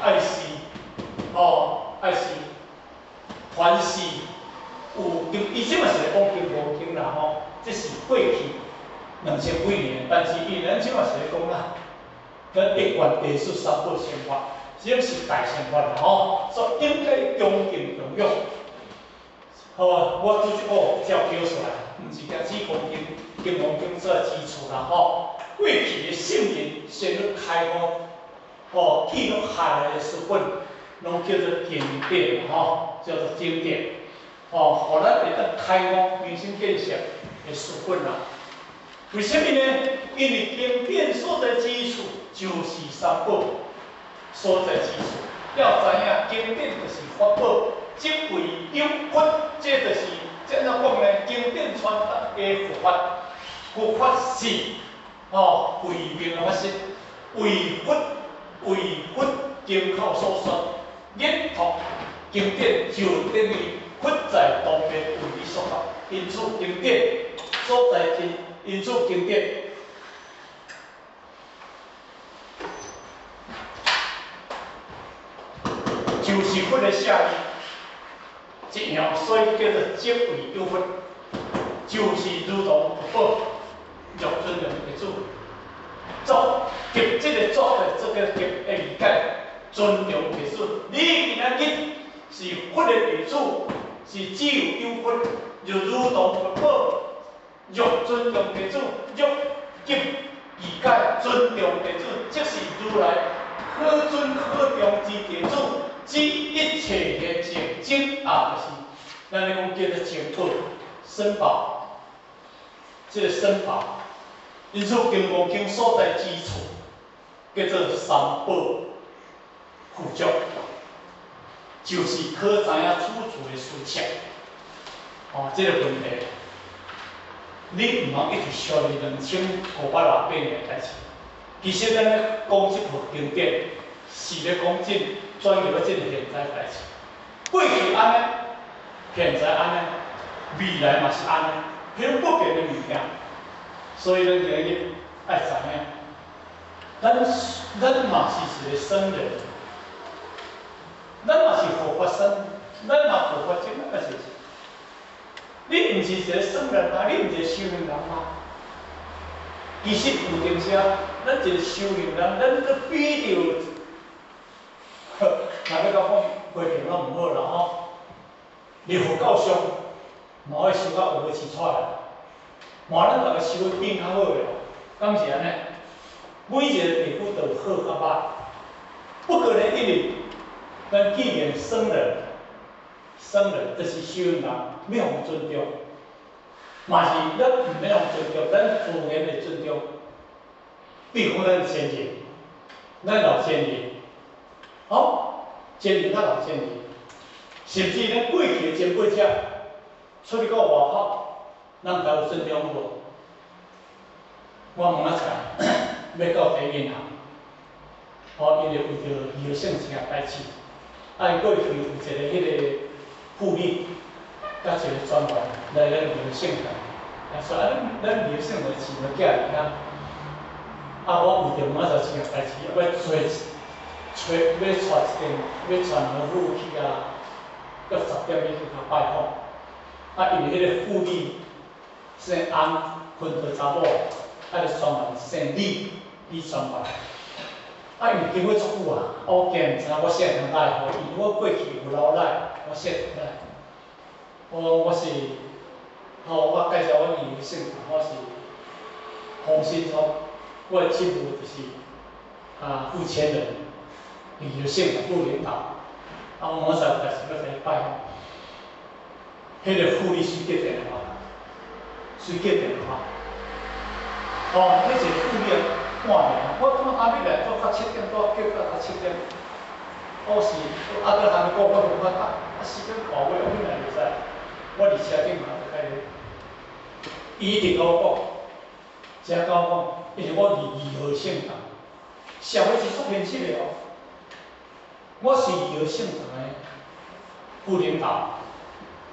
愛是哦，愛是凡是有經，伊這嘛是咧講經無經啦吼，這是過去2000幾年，但是伊咱這嘛是咧講啦，咱一貫地術三寶生活，這是大乘法啦吼，所以應該恭敬供養。好啊，我拄則講才叫出來，毋是驚指公經、金剛經做基礎啦吼。過去的聖人先去開悟，吼記錄下來的書本，攏叫做經典吼，叫做經典，吼，予咱會當開悟、明心見性的書本啦。為啥物呢？因為經典所在之處就是三寶所在之處。要知影經典就是法寶。即為有佛，這就是怎樣講呢？經典傳達的佛法，佛法是吼慧明的法師，為佛為佛經口所說，研讀經典就等於佛在當面為你說法，因此經典所在之，因此經典就是佛的寫意。一樣，所以叫做即為有佛，就是如同佛寶，若尊重弟子，作及這個作的這個及的理解，尊重弟子。你今仔日是佛的弟子，是只有有佛，就如同佛寶，若尊重弟子，若及理解尊重弟子，即是如來可尊可重之弟子。知一切現象，正啊，就是咱咧講叫做正寶、僧寶，這個僧寶，因此金剛經所在之處叫做三寶具足，就是可知影處處的事情。哦，這個問題，你毋通一直想伊2568年的代誌。其實咱咧講這部經典，是咧講這轉入到這個現在代誌。過去按呢，現在按呢，未來嘛是按呢，彼種不變的物件。所以咱今日愛知影，咱嘛是一個僧人，咱嘛是佛法僧，咱嘛佛法僧，咱嘛是。你毋是一個僧人嗎？你毋是一個修行人嗎？其實有陣時，咱一個修行人，咱閣比著，若欲甲講批評攏毋好啦吼。佇佛教上，嘛愛修到有個唏出來，嘛咱逐个修得變較好個，敢是按呢？每一個地區都有好佮歹。不過呢，因為咱既然僧人，僧人就是修行人，欲予尊重，嘛是咱毋免予尊重，咱自然會尊重。比如講咱先人，咱老先人，吼，先人較老先人，甚至咱過去的前輩者出去到外口，咱該有尊重無？我問仔載欲到第一銀行，吼，因為為著醫藥性一件代誌，啊，伊過去有一個彼個護理，佮一個專員來咱醫藥性台，來說啊，咱醫藥性台飼個囝佇遐，啊，我為著明仔載一件代誌，啊，欲揣揣欲帶一間，欲帶兩個婦去遐，到10點欲去共拜訪，啊，因為彼個護理姓翁，分做查某，啊，個專員姓李，李專員。啊，因為經過足久啊，我驚毋知影我姓通來，因為我過去有老奶，我姓來。我是吼，我介紹我二號姓，我是洪新聰，我的職務就是副千人，二號姓副領導。啊，我明仔載有代誌欲共伊拜訪。彼個護理師接電話，隨接電話。哦，彼一個護理半暝，我感覺阿你來做到7點多，叫到7點。我是啊，閣含伊講，我無法度，啊，時間到尾，我本來袂使，我佇車頂嘛閣開咧。伊一直共我講，誠共我講，因為我是二號聖堂，社會是足現實的哦。我是二號聖堂的副領導，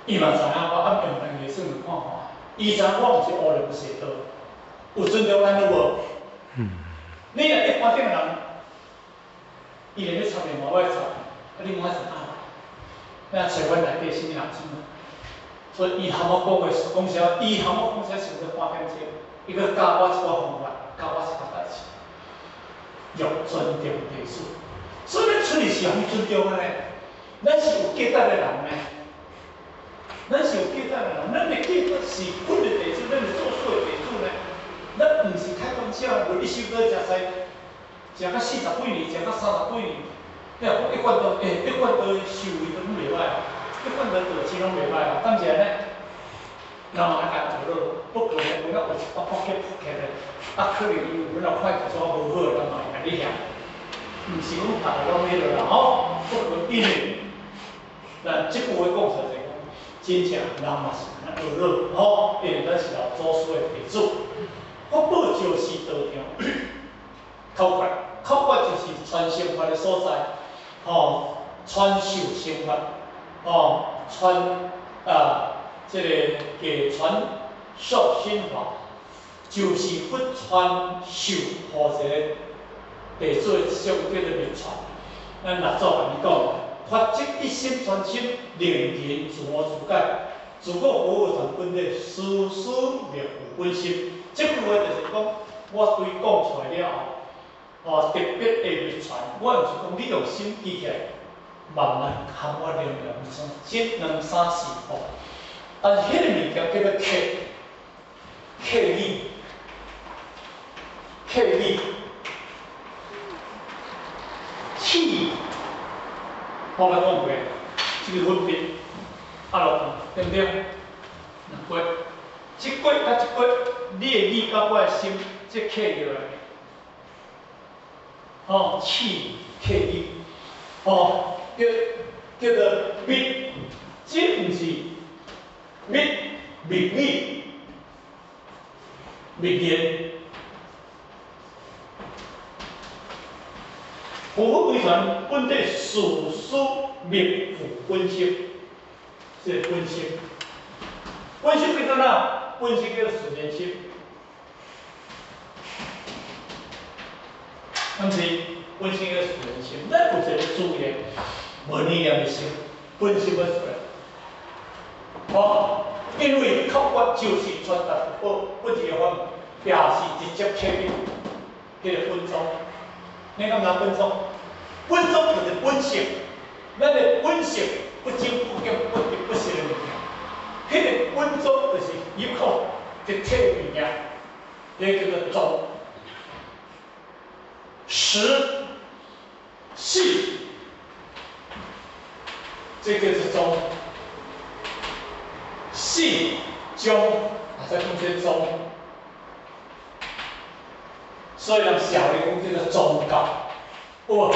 伊嘛知影我按用兩個聖堂看看，伊知影我毋是烏龍邪道，有尊重咱有無？你若一般頂人，伊連咧插電話，我會插，啊你莫怎啊？那找阮內底啥物人出門？所以伊含我講話講啥？伊含我講啥？想到半點鐘，伊閣教我一寡方法，教我一寡代誌，用尊重弟子。所以咱出去是互伊尊重的呢，咱是有價值的人呢。咱是有價值的人，咱的價值是佛的弟子，咱是祖師的弟子呢。咱毋是開玩笑，無你修道食菜，食到40幾年，食到30幾年，你若講一貫道，欸，一貫道修為都攏袂歹，一貫道道志攏袂歹哦。但是呢，人嘛愛共學落，不過呢，有影有一寡破克破克的，啊，可能伊有本來看起來無好，人嘛會共你嫌。毋是講逐个攏彼落啦吼，不過因為，咱這句話講出來就是講，真正人嘛是按呢學落吼，因為咱是老祖師的弟子。法寶就是道場，口訣，口訣就是傳承法的所在，吼，傳授心法，吼，傳啊，這個給傳授心法，就是佛傳授予一個弟子的一種叫做秘傳。咱六祖共你講，法則一心傳心，令人自我自解，自古佛傳本體，事事滅有本心。這句話就是講，我對講出來了後，哦，特別的秘傳，我毋是講你用心記起來，慢慢含我念念一、兩、三、四、五，但是彼個物件叫做契，契語，契語，契，我捌講過，這個分別，啊落對毋對？兩過，這過佮這過，你的意佮我的心，這契落來，吼，契契語，吼，叫做密，這毋是密密語，密言。佛法規傳本底事事密有本性，這個本性，本性叫做哪？本性叫做自然心，毋是本性叫自然心。咱有一個自然無念念的心，本性欲出來。哦，因為口訣就是傳達佛本一個法門，也是直接切入彼個本宗。你敢知本宗？本宗就是本性，咱的本性不增不減不得不失的物件。彼個本宗就是依靠一切物件，彼叫做宗。十、四，這叫做宗。四宗，啊，再講這個宗。所以人社會講叫做宗教，有無？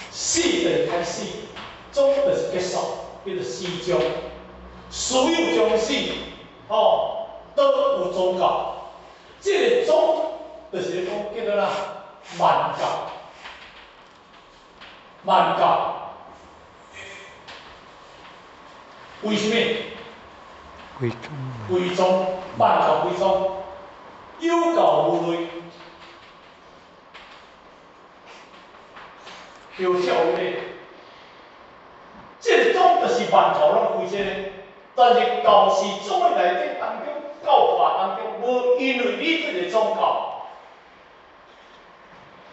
死就是開始，終就是結束，叫做死終。所有終死，吼，都有宗教。這個宗就是講叫做哪？萬教，萬教。為啥物？歸宗。歸宗，萬教歸宗，有教無類，有教無類。這個宗就是萬教攏歸這個，但是教是宗的內底當中，教化當中，無因為你這個宗教，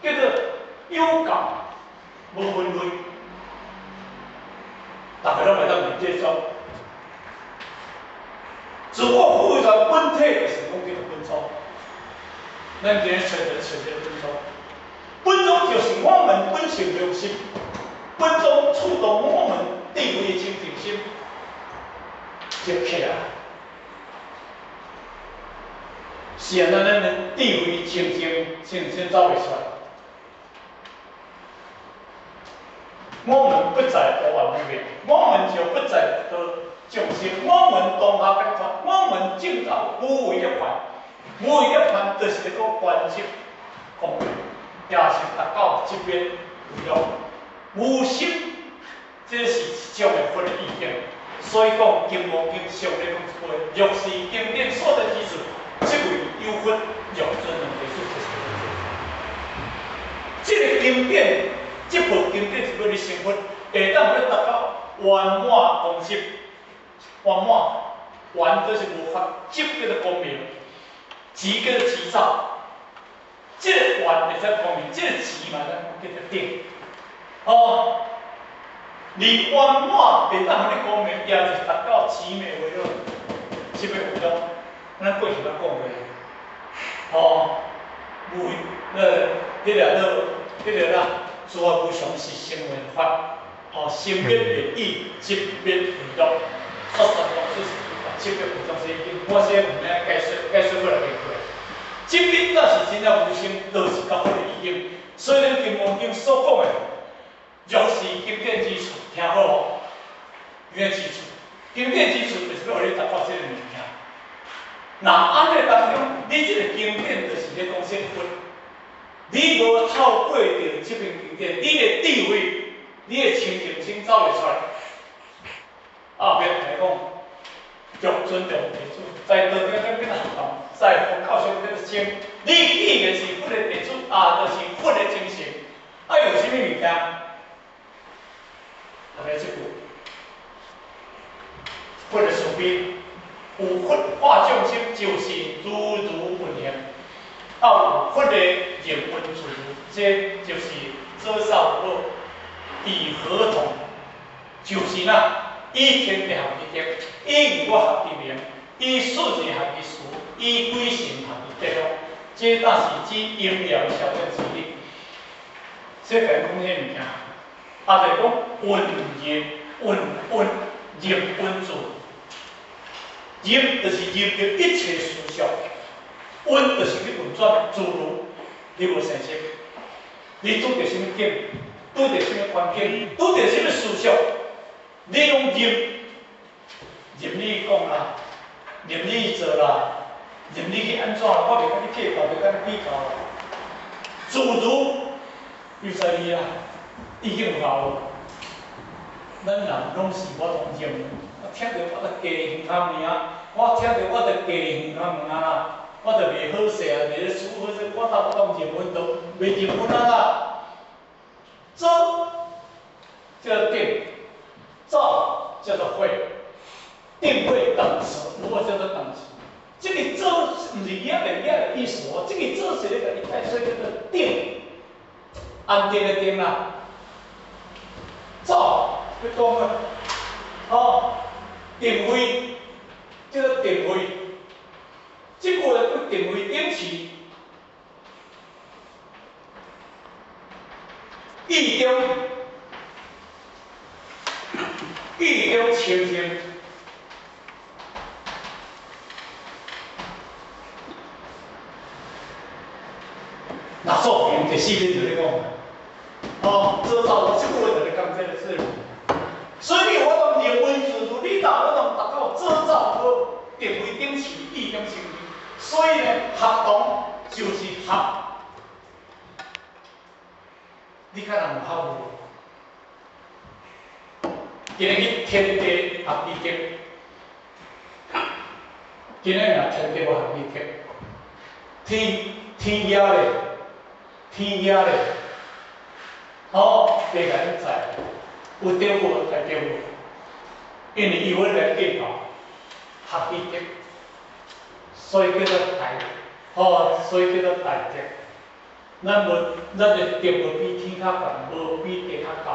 叫做有教無分類，逐个攏會當入這宗。如果佛的本体就是讲叫做本宗，咱今日揣着揣这本宗，本宗就是我們本性良心，本宗觸動我們智慧清淨心，就起來。是啊，咱的智慧清淨清淨走袂出來。我們不在多元裡面，我們就不再得眾生，我們當下解脫，我們正到無為涅槃，無為涅槃就是一個觀寂光明，也是達到這邊為樂。無心，這是一種的佛的意境。所以講《金剛經》上咧講一句：若是經典所得之處，即為有佛若尊兩弟子就是這個經典，這部經典是要你成佛，會當欲達到圓滿光寂。圓滿，圓就是無法，寂叫做光明，寂叫做寂照。這個圓會使光明，這個寂嘛，咱叫做定。哦，你圓滿會當予你光明，也就是達到寂滅為樂，寂滅為樂。咱過去捌講過，哦，無迄個做，彼個啦，諸法無常是聲聞法，哦，生滅為義，寂滅為樂。說實話，這是寂滅為樂是已經，我先毋免解說，解說過來袂過。寂滅若是真正無生，就是到佛的意境。所以咱金剛經所講的，若是經典之處，聽好哦，經典之處，經典之處就是欲予你達到這個物件。若按呢當中，你這個經典就是咧講說佛，你無透過著這篇經典，你的智慧、你的清淨心走袂出來。後壁來講，若尊重弟子，在道場頂變學堂，在佛教上變做僧。你既然是佛的弟子，啊，就是佛的精神。啊，有啥物物件？後壁這句，佛的慈悲，有佛化眾生，就是如如運行。啊，有佛的任運自如，這就是左手好，以和同，就是那。以天地合其德，以物我合其名，以事事合其事，以鬼神合其德咯。這倒是指阴阳消变之理。这个讲啥物件？啊，就讲运入运运入运自，入就是入著一切思想，运就是去运转自如，你無生息，你拄著啥物境，拄著啥物環境，拄著啥物思想。你攏入，入你講啦，入你做啦，入你去按怎啦，我袂佮你計較，袂佮你比較啦。自如，有在你啊，已經有夠。咱人攏是我當認，我聽著我就加耳孔爾，我聽著我就加耳孔爾啦，我就袂好勢啊，袂咧輸好勢，我當我當認阮都袂認阮啊啦。做叫做定。造叫做慧，定慧等持，如果叫做等持，這個做毋是一個一個意思哦，這個做是咧共你解說叫做定，安定的定啦。造欲講啊，哦，定慧叫做定慧，這句話叫定慧等持，意中。意中清淨，那作品第四篇就咧講，哦，做到這句話就咧講這個事。所以你我當認為自如，你若我當達到做造好定位等持，意中清淨。所以呢，合同就是合，你看人有合無？今日去天地合其德，今日若天地無合其德，天天涯咧，天涯咧，哦，地共你載，有對無？在對無？因為伊有來計較，合其德，所以叫做大，哦，所以叫做大德。咱無，咱的德無比天較懸，無比地較高。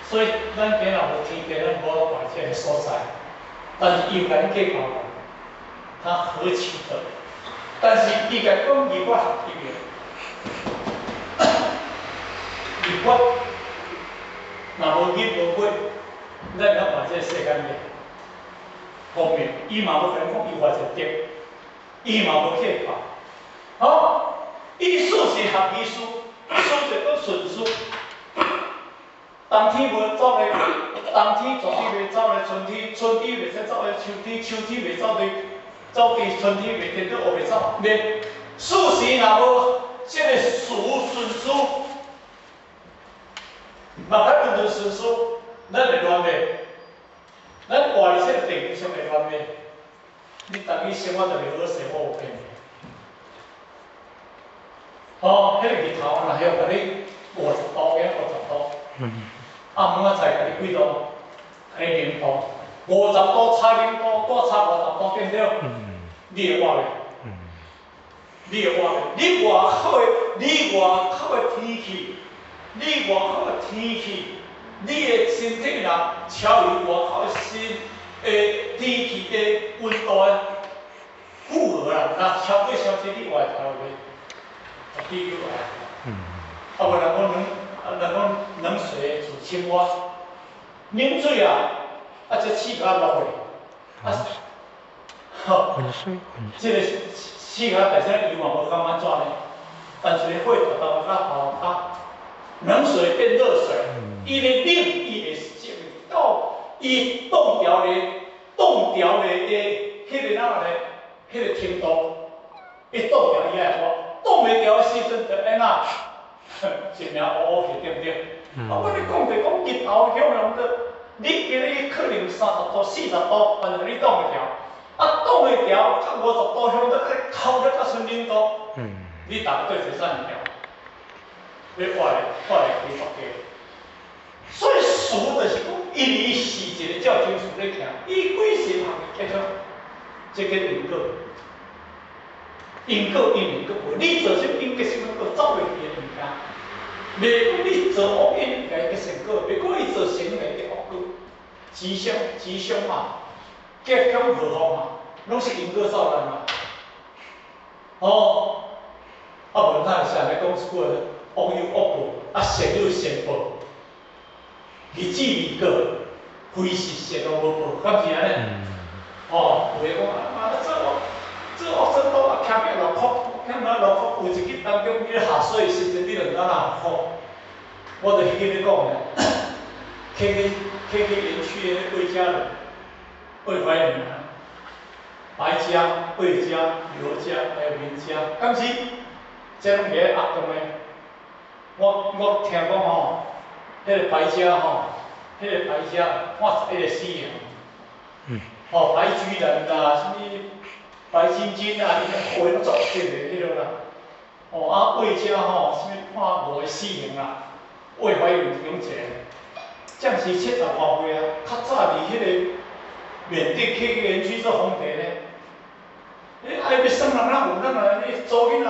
所以咱今若無天地，咱無法度這個所在。但是伊有共你計較無？他何其的？但是伊共講入我合入的，入我若無入無果，咱會曉看這個世間的方面，伊嘛無共你講伊偌濟德，伊嘛無去看。好，意思是合意思，思就講順序。冬天無走咧，冬天絕對袂走咧春天，春天袂使走咧秋天，秋天袂走佇走佇春天袂顛倒烏白走。袂，事實若無這個序順序，嘛歹分做順序，咱會亂袂？咱活佇這個地球上會亂袂？你逐日生活就袂好勢，我有騙你。哦，彼個日頭若曉共你50度，變50度。暗暝仔共你幾度？共你0度，50度差0度，多差50度對毋對？你會活袂？你會活袂？你外口的天氣，你外口的天氣，你的身體若超越外口的身的天氣的溫度的負荷啦，若超過傷濟，你活會頭袂？地球啊，啊無人講冷，啊人講冷水煮青蛙，冷水啊，啊這刺較落去，啊，吼，這個刺較大聲油嘛無感覺按怎呢？但是火大大較頭較冷水變熱水，伊咧冷，伊會會到伊凍調的凍調的的彼個哪個咧？彼個程度，伊凍調伊愛活。擋袂牢的時陣，就按怎？一命烏烏去，對毋對？啊，我咧講就講日頭向陽的，你今日可能30度、40度，反正你擋會牢。啊，擋會牢，較50度向的，烤熱甲剩0度，你逐個對一啥物條？你活咧活咧規大家。所以事就是講，因為伊是一個照真事咧行，伊幾時項的結束，這叫因果。因果因緣果報，你做啥物因結啥物果，走袂去的物件。袂講你做惡因會結善果，袂講伊做善因會結惡果。吉凶吉凶嘛，吉凶禍福嘛，攏是因果造成嘛。哦，啊無咱會使按呢講一句話，惡有惡報，啊善有善報，日子未過，非是善攏無報，敢是按呢？哦，有的講啊，做惡做惡做多啊，徛壁落苦，徛哪落苦，有一日當中你咧下水的時陣，你就毋知哪落苦。我就彼日咧講咧，KK 園區的魏家人，魏懷寧啊，白家、魏家、劉家還有林家，敢是？這攏佇咧壓中的。我聽講吼，彼個白家吼，彼個白家判11個死刑。吼，白居人啦，啥物白晶晶啊，伊話攏足結的彼落啦。哦，啊魏家吼，啥物判五個死刑啦，魏懷勇其中一個。將是70外歲啊，較早佇彼個緬甸 KK 園區做皇帝呢。你愛欲耍人哪有？咱來你查某囡仔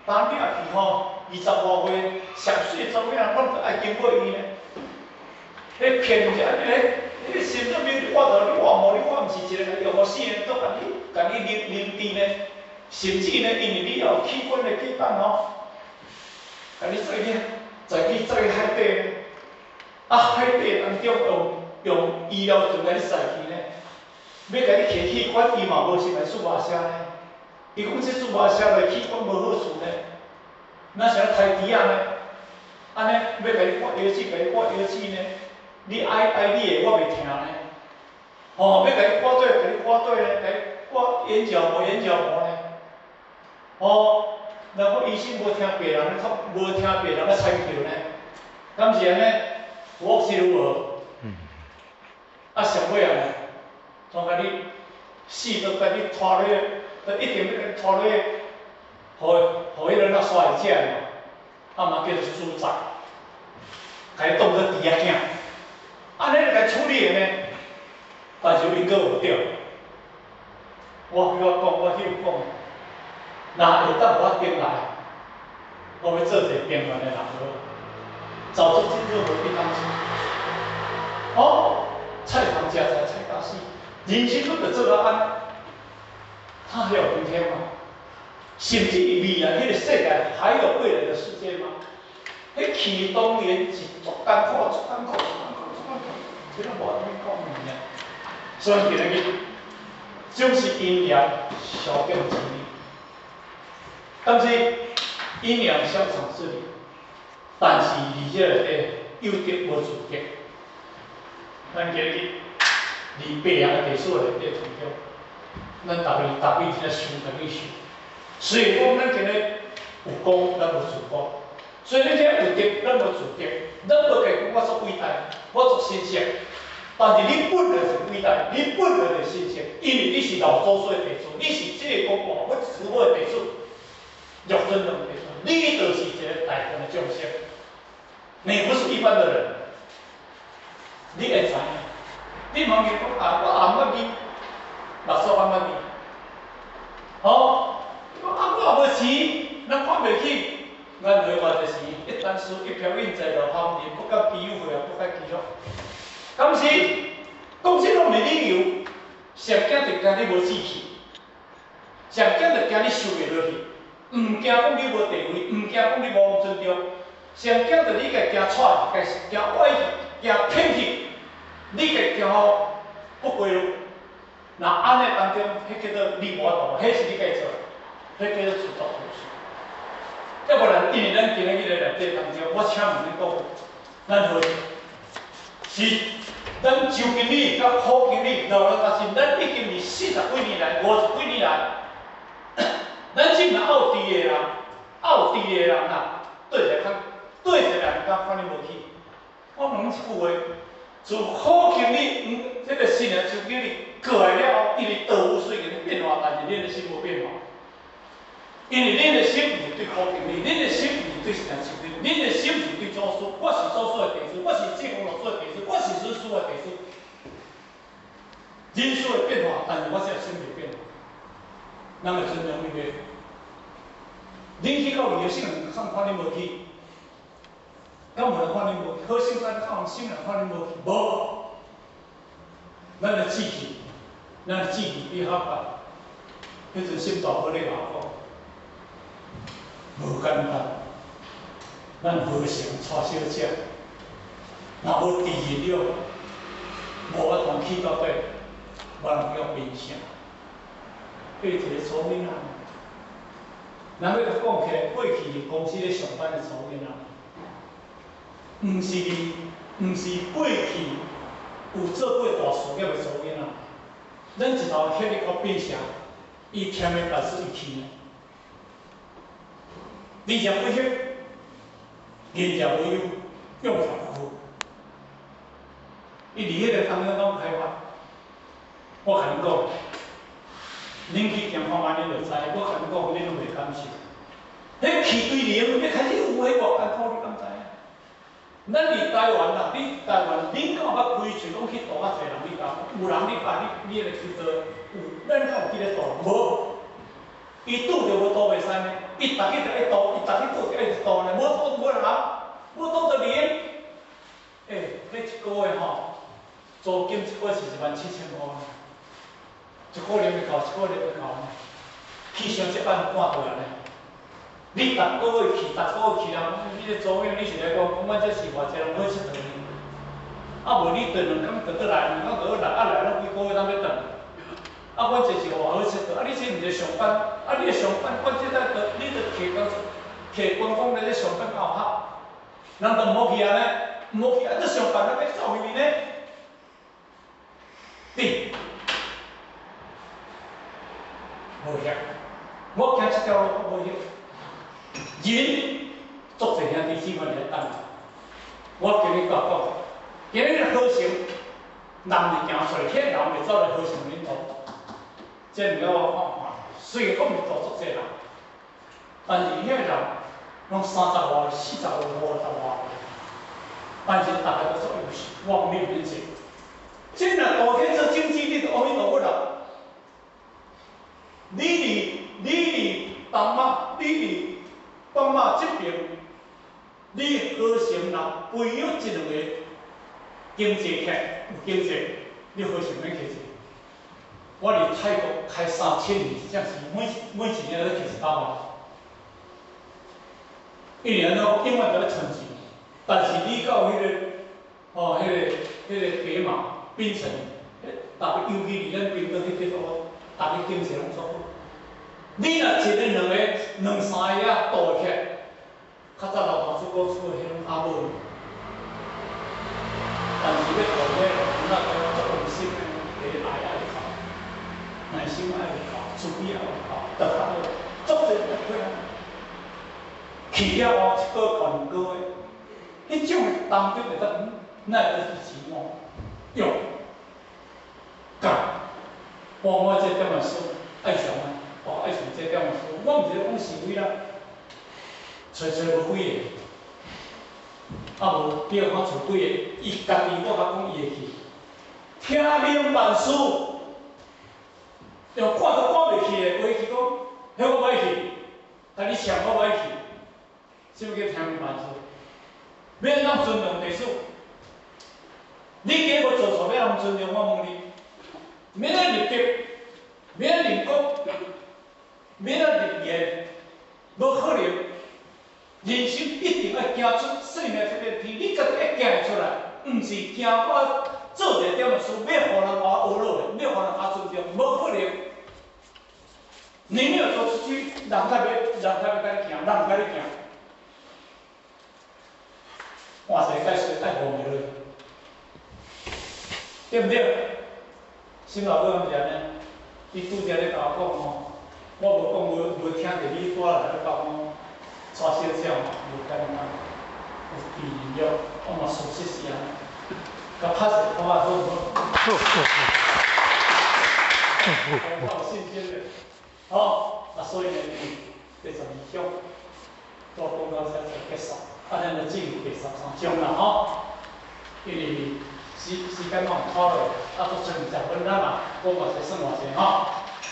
當領去吼，20外歲，上水查某囡仔攏愛經過伊呢。彼騙者安尼，你心裏面我著你活無，你我毋是一個用予死的，都共你共你凝凝治呢。甚至呢，因為你也有器官的結黨吼，共你載去載去載去海底呢。啊，海底當中用醫療船共你載去呢，欲共你提器官，伊嘛無先來注目射呢。伊講這注目射落器官無好處呢，若像刣豬仔呢，按呢欲共你割腰子，共你割腰子呢，你愛愛你的，我袂疼呢。吼，欲共你割對，共你割對呢，共你割眼角膜，眼角膜呢。吼，然後醫生無聽病人咧，無聽病人咧參求呢，敢是按呢？我是如何？啊，上尾啊，總共你死都共你拖落，都一定欲共你拖落，予予彼个垃圾會食的嘛，啊嘛叫做豬仔，共伊當做豬仔囝，按呢來處理的呢？但是因果有對。我我講，我去講，若會當予我轉來，我欲做一個平凡的人好。早做真好，無必當時。哦，菜通食菜，菜到死，人生拢著做到按呢。他還有明天嗎？甚至未來彼個世界還有未來的世界嗎？彼去當然是足艱苦，足艱苦，足艱苦，足艱苦，這攏無法度講物件。所以今仔日，就是因緣小眾之理，但是因緣小眾之理，但是佇這內底有德無自得。咱今日佇白楊的地所內底當中，咱逐个逐個真正想家己想。雖然講咱今日有功，咱無自功；雖然咱有德，咱無自得。咱無計講我足偉大，我足神聖，但是你本來是偉大，你本來就神聖，因為你是老祖師的弟子，你是這個講話我師母的弟子，六尊的弟子，你就是一個大眾的眾生，你不是一般的人，你會知影？你毋通講啊，我也毋捌你，目屎毋捌你，吼？你講啊，我也無錢，咱看袂起。咱的話就是一箪食，一瓢飲，在路旁人不敢比會啊，不敢記錄。敢是講這攏毋是理由，上驚就驚你無志氣，上驚就驚你受袂落去，毋驚講你無地位，毋驚講你無人尊重，上驚就你家驚掣，驚歪去，驚偏去，你家驚吼不歸路。若按呢當中，彼叫做你無法度，彼是你家做，彼叫做自作自受。要不然，因為咱今日佇咧內底當中，我請問恁講，咱好是咱周經理佮柯經理老老實實，咱已經是40幾年來、50幾年來，咱這麼拗地的人，拗地的人啊，對一個較，對一個人敢看你無起。我問恁一句話：自柯經理，這個新的周經理過來了後，因為道有雖然變化，但是恁的心無變化。因為恁的心毋是對柯經理，恁的心毋是對新的周經理，恁的心是對祖師。我是祖師的弟子，我是濟公老師的弟子，我是師師的弟子。人事會變化，但是我這個心袂變化。人會尊重你袂？恁去到伊的聖人，敢看你無起？敢有人看你無起？好聖誕敢有聖人看你無起？無。咱的志氣，咱的志氣比較懸。彼陣心大寶咧共我講。無簡單，咱和尚娶小姐，若無治了，無法度去到底，無人叫變相。彼一個查某囡仔，人欲共講起來，過去佇公司咧上班的查某囡仔，毋是過去有做過大事業的查某囡仔，咱一頭歇咧到變成，伊添的但是伊去。20幾歲，言者無憂，用財不富。伊佇彼個當中攏開發。我共恁講，恁去行看覓，恁就知。我共恁講，恁攏袂感受。彼氣對流，欲開始有彼偌艱苦，你敢知影？咱佇台灣啦，你台灣，恁敢有捌開喙講去渡較濟人？你敢？有人你捌？你你會去倒？有，咱敢有記得渡？無。伊拄著無渡袂使呢，伊逐日就愛渡，伊逐日拄著愛渡呢，無渡無人，無渡就連。欸，彼一個月吼，租金一個月是17,000箍呢，一個月袂夠，一個月袂夠呢。去上這班趕倒來呢。你逐個月去，逐個月去人，你咧租用，你是來講，講阮這是偌濟人好𨑨迌呢？啊無你轉兩工就倒來，兩工就來，啊來攏幾個月通欲轉。啊，阮這是偌好𨑨迌，啊你這毋是上班，啊你咧上班，阮這在倒，你著客觀客觀講咧，咧上班敢有合？人就毋好去啊呢，毋好去啊！你上班啊，欲走去呢？對，無遐，我行這條路我無遐。人足濟兄弟姊妹佇咧等，我今日甲講，今日和尚人會行出來，彼人會走來和尚恁頭。這物仔我看看，雖然講毋是大足濟人，但是彼個人攏30外、40外、50外，但是逐个都足優秀，我講你毋免坐。這若大天做政治，你就阿彌陀佛啦。你佇東馬，你佇東馬這邊，你和尚若培養一兩個經濟客，有經濟，你和尚免客氣。我佇泰國開3000年，這是每一年都摕100萬。一年攏永遠佇咧存錢，但是你到彼個北馬檳城，特別尤其佇咱檳島彼塊哦，逐个經濟攏足好。你若一个、兩個、兩三个仔賭起來，較早老頭子講厝彼種較無。但是欲賭咧，那個足用心的，第一愛愛夠，耐心愛夠，慈悲愛夠，就較好，足濟人會去了後一個月兩個月，彼種當中會當耐得住寂寞，勇敢。我這點仔書愛上啊，我愛上這點仔書，我毋是咧講是非啦，揣揣無幾個，啊無，你看揣幾個，伊家己我較講伊會去，聽明萬事，用趕都趕袂去的，話去講，彼我袂去，共你搶我袂去，啥物叫聽明萬事？欲按怎尊重地主？你假無做錯，欲按怎尊重？我問你，欲按立德，欲按立國，欲按立言，無可能。人生一定愛行出生命這片天，你家己愛行會出來，毋是驚我做一個點仔事，欲予人共我呵咾的，欲予人共尊重，無可能。你沒有走出去，人才欲，人才欲共你行，人共你行。換一個解說愛放袂落，對毋對？新老哥毋是按呢？伊拄才咧共我講吼，我無講無聽著你拄仔來咧講講，蔡小姐嘛，無簡單，有記音樂，我嘛事實是按呢。共拍一個鼓仔好毋好？好好好。我較有信心咧，好，啊，所以呢，第12章，我講到這就結束，啊，咱就進入第13章啦，吼。因為時間攏拖落，啊，閣剩10分啦嘛，講偌濟算偌濟吼。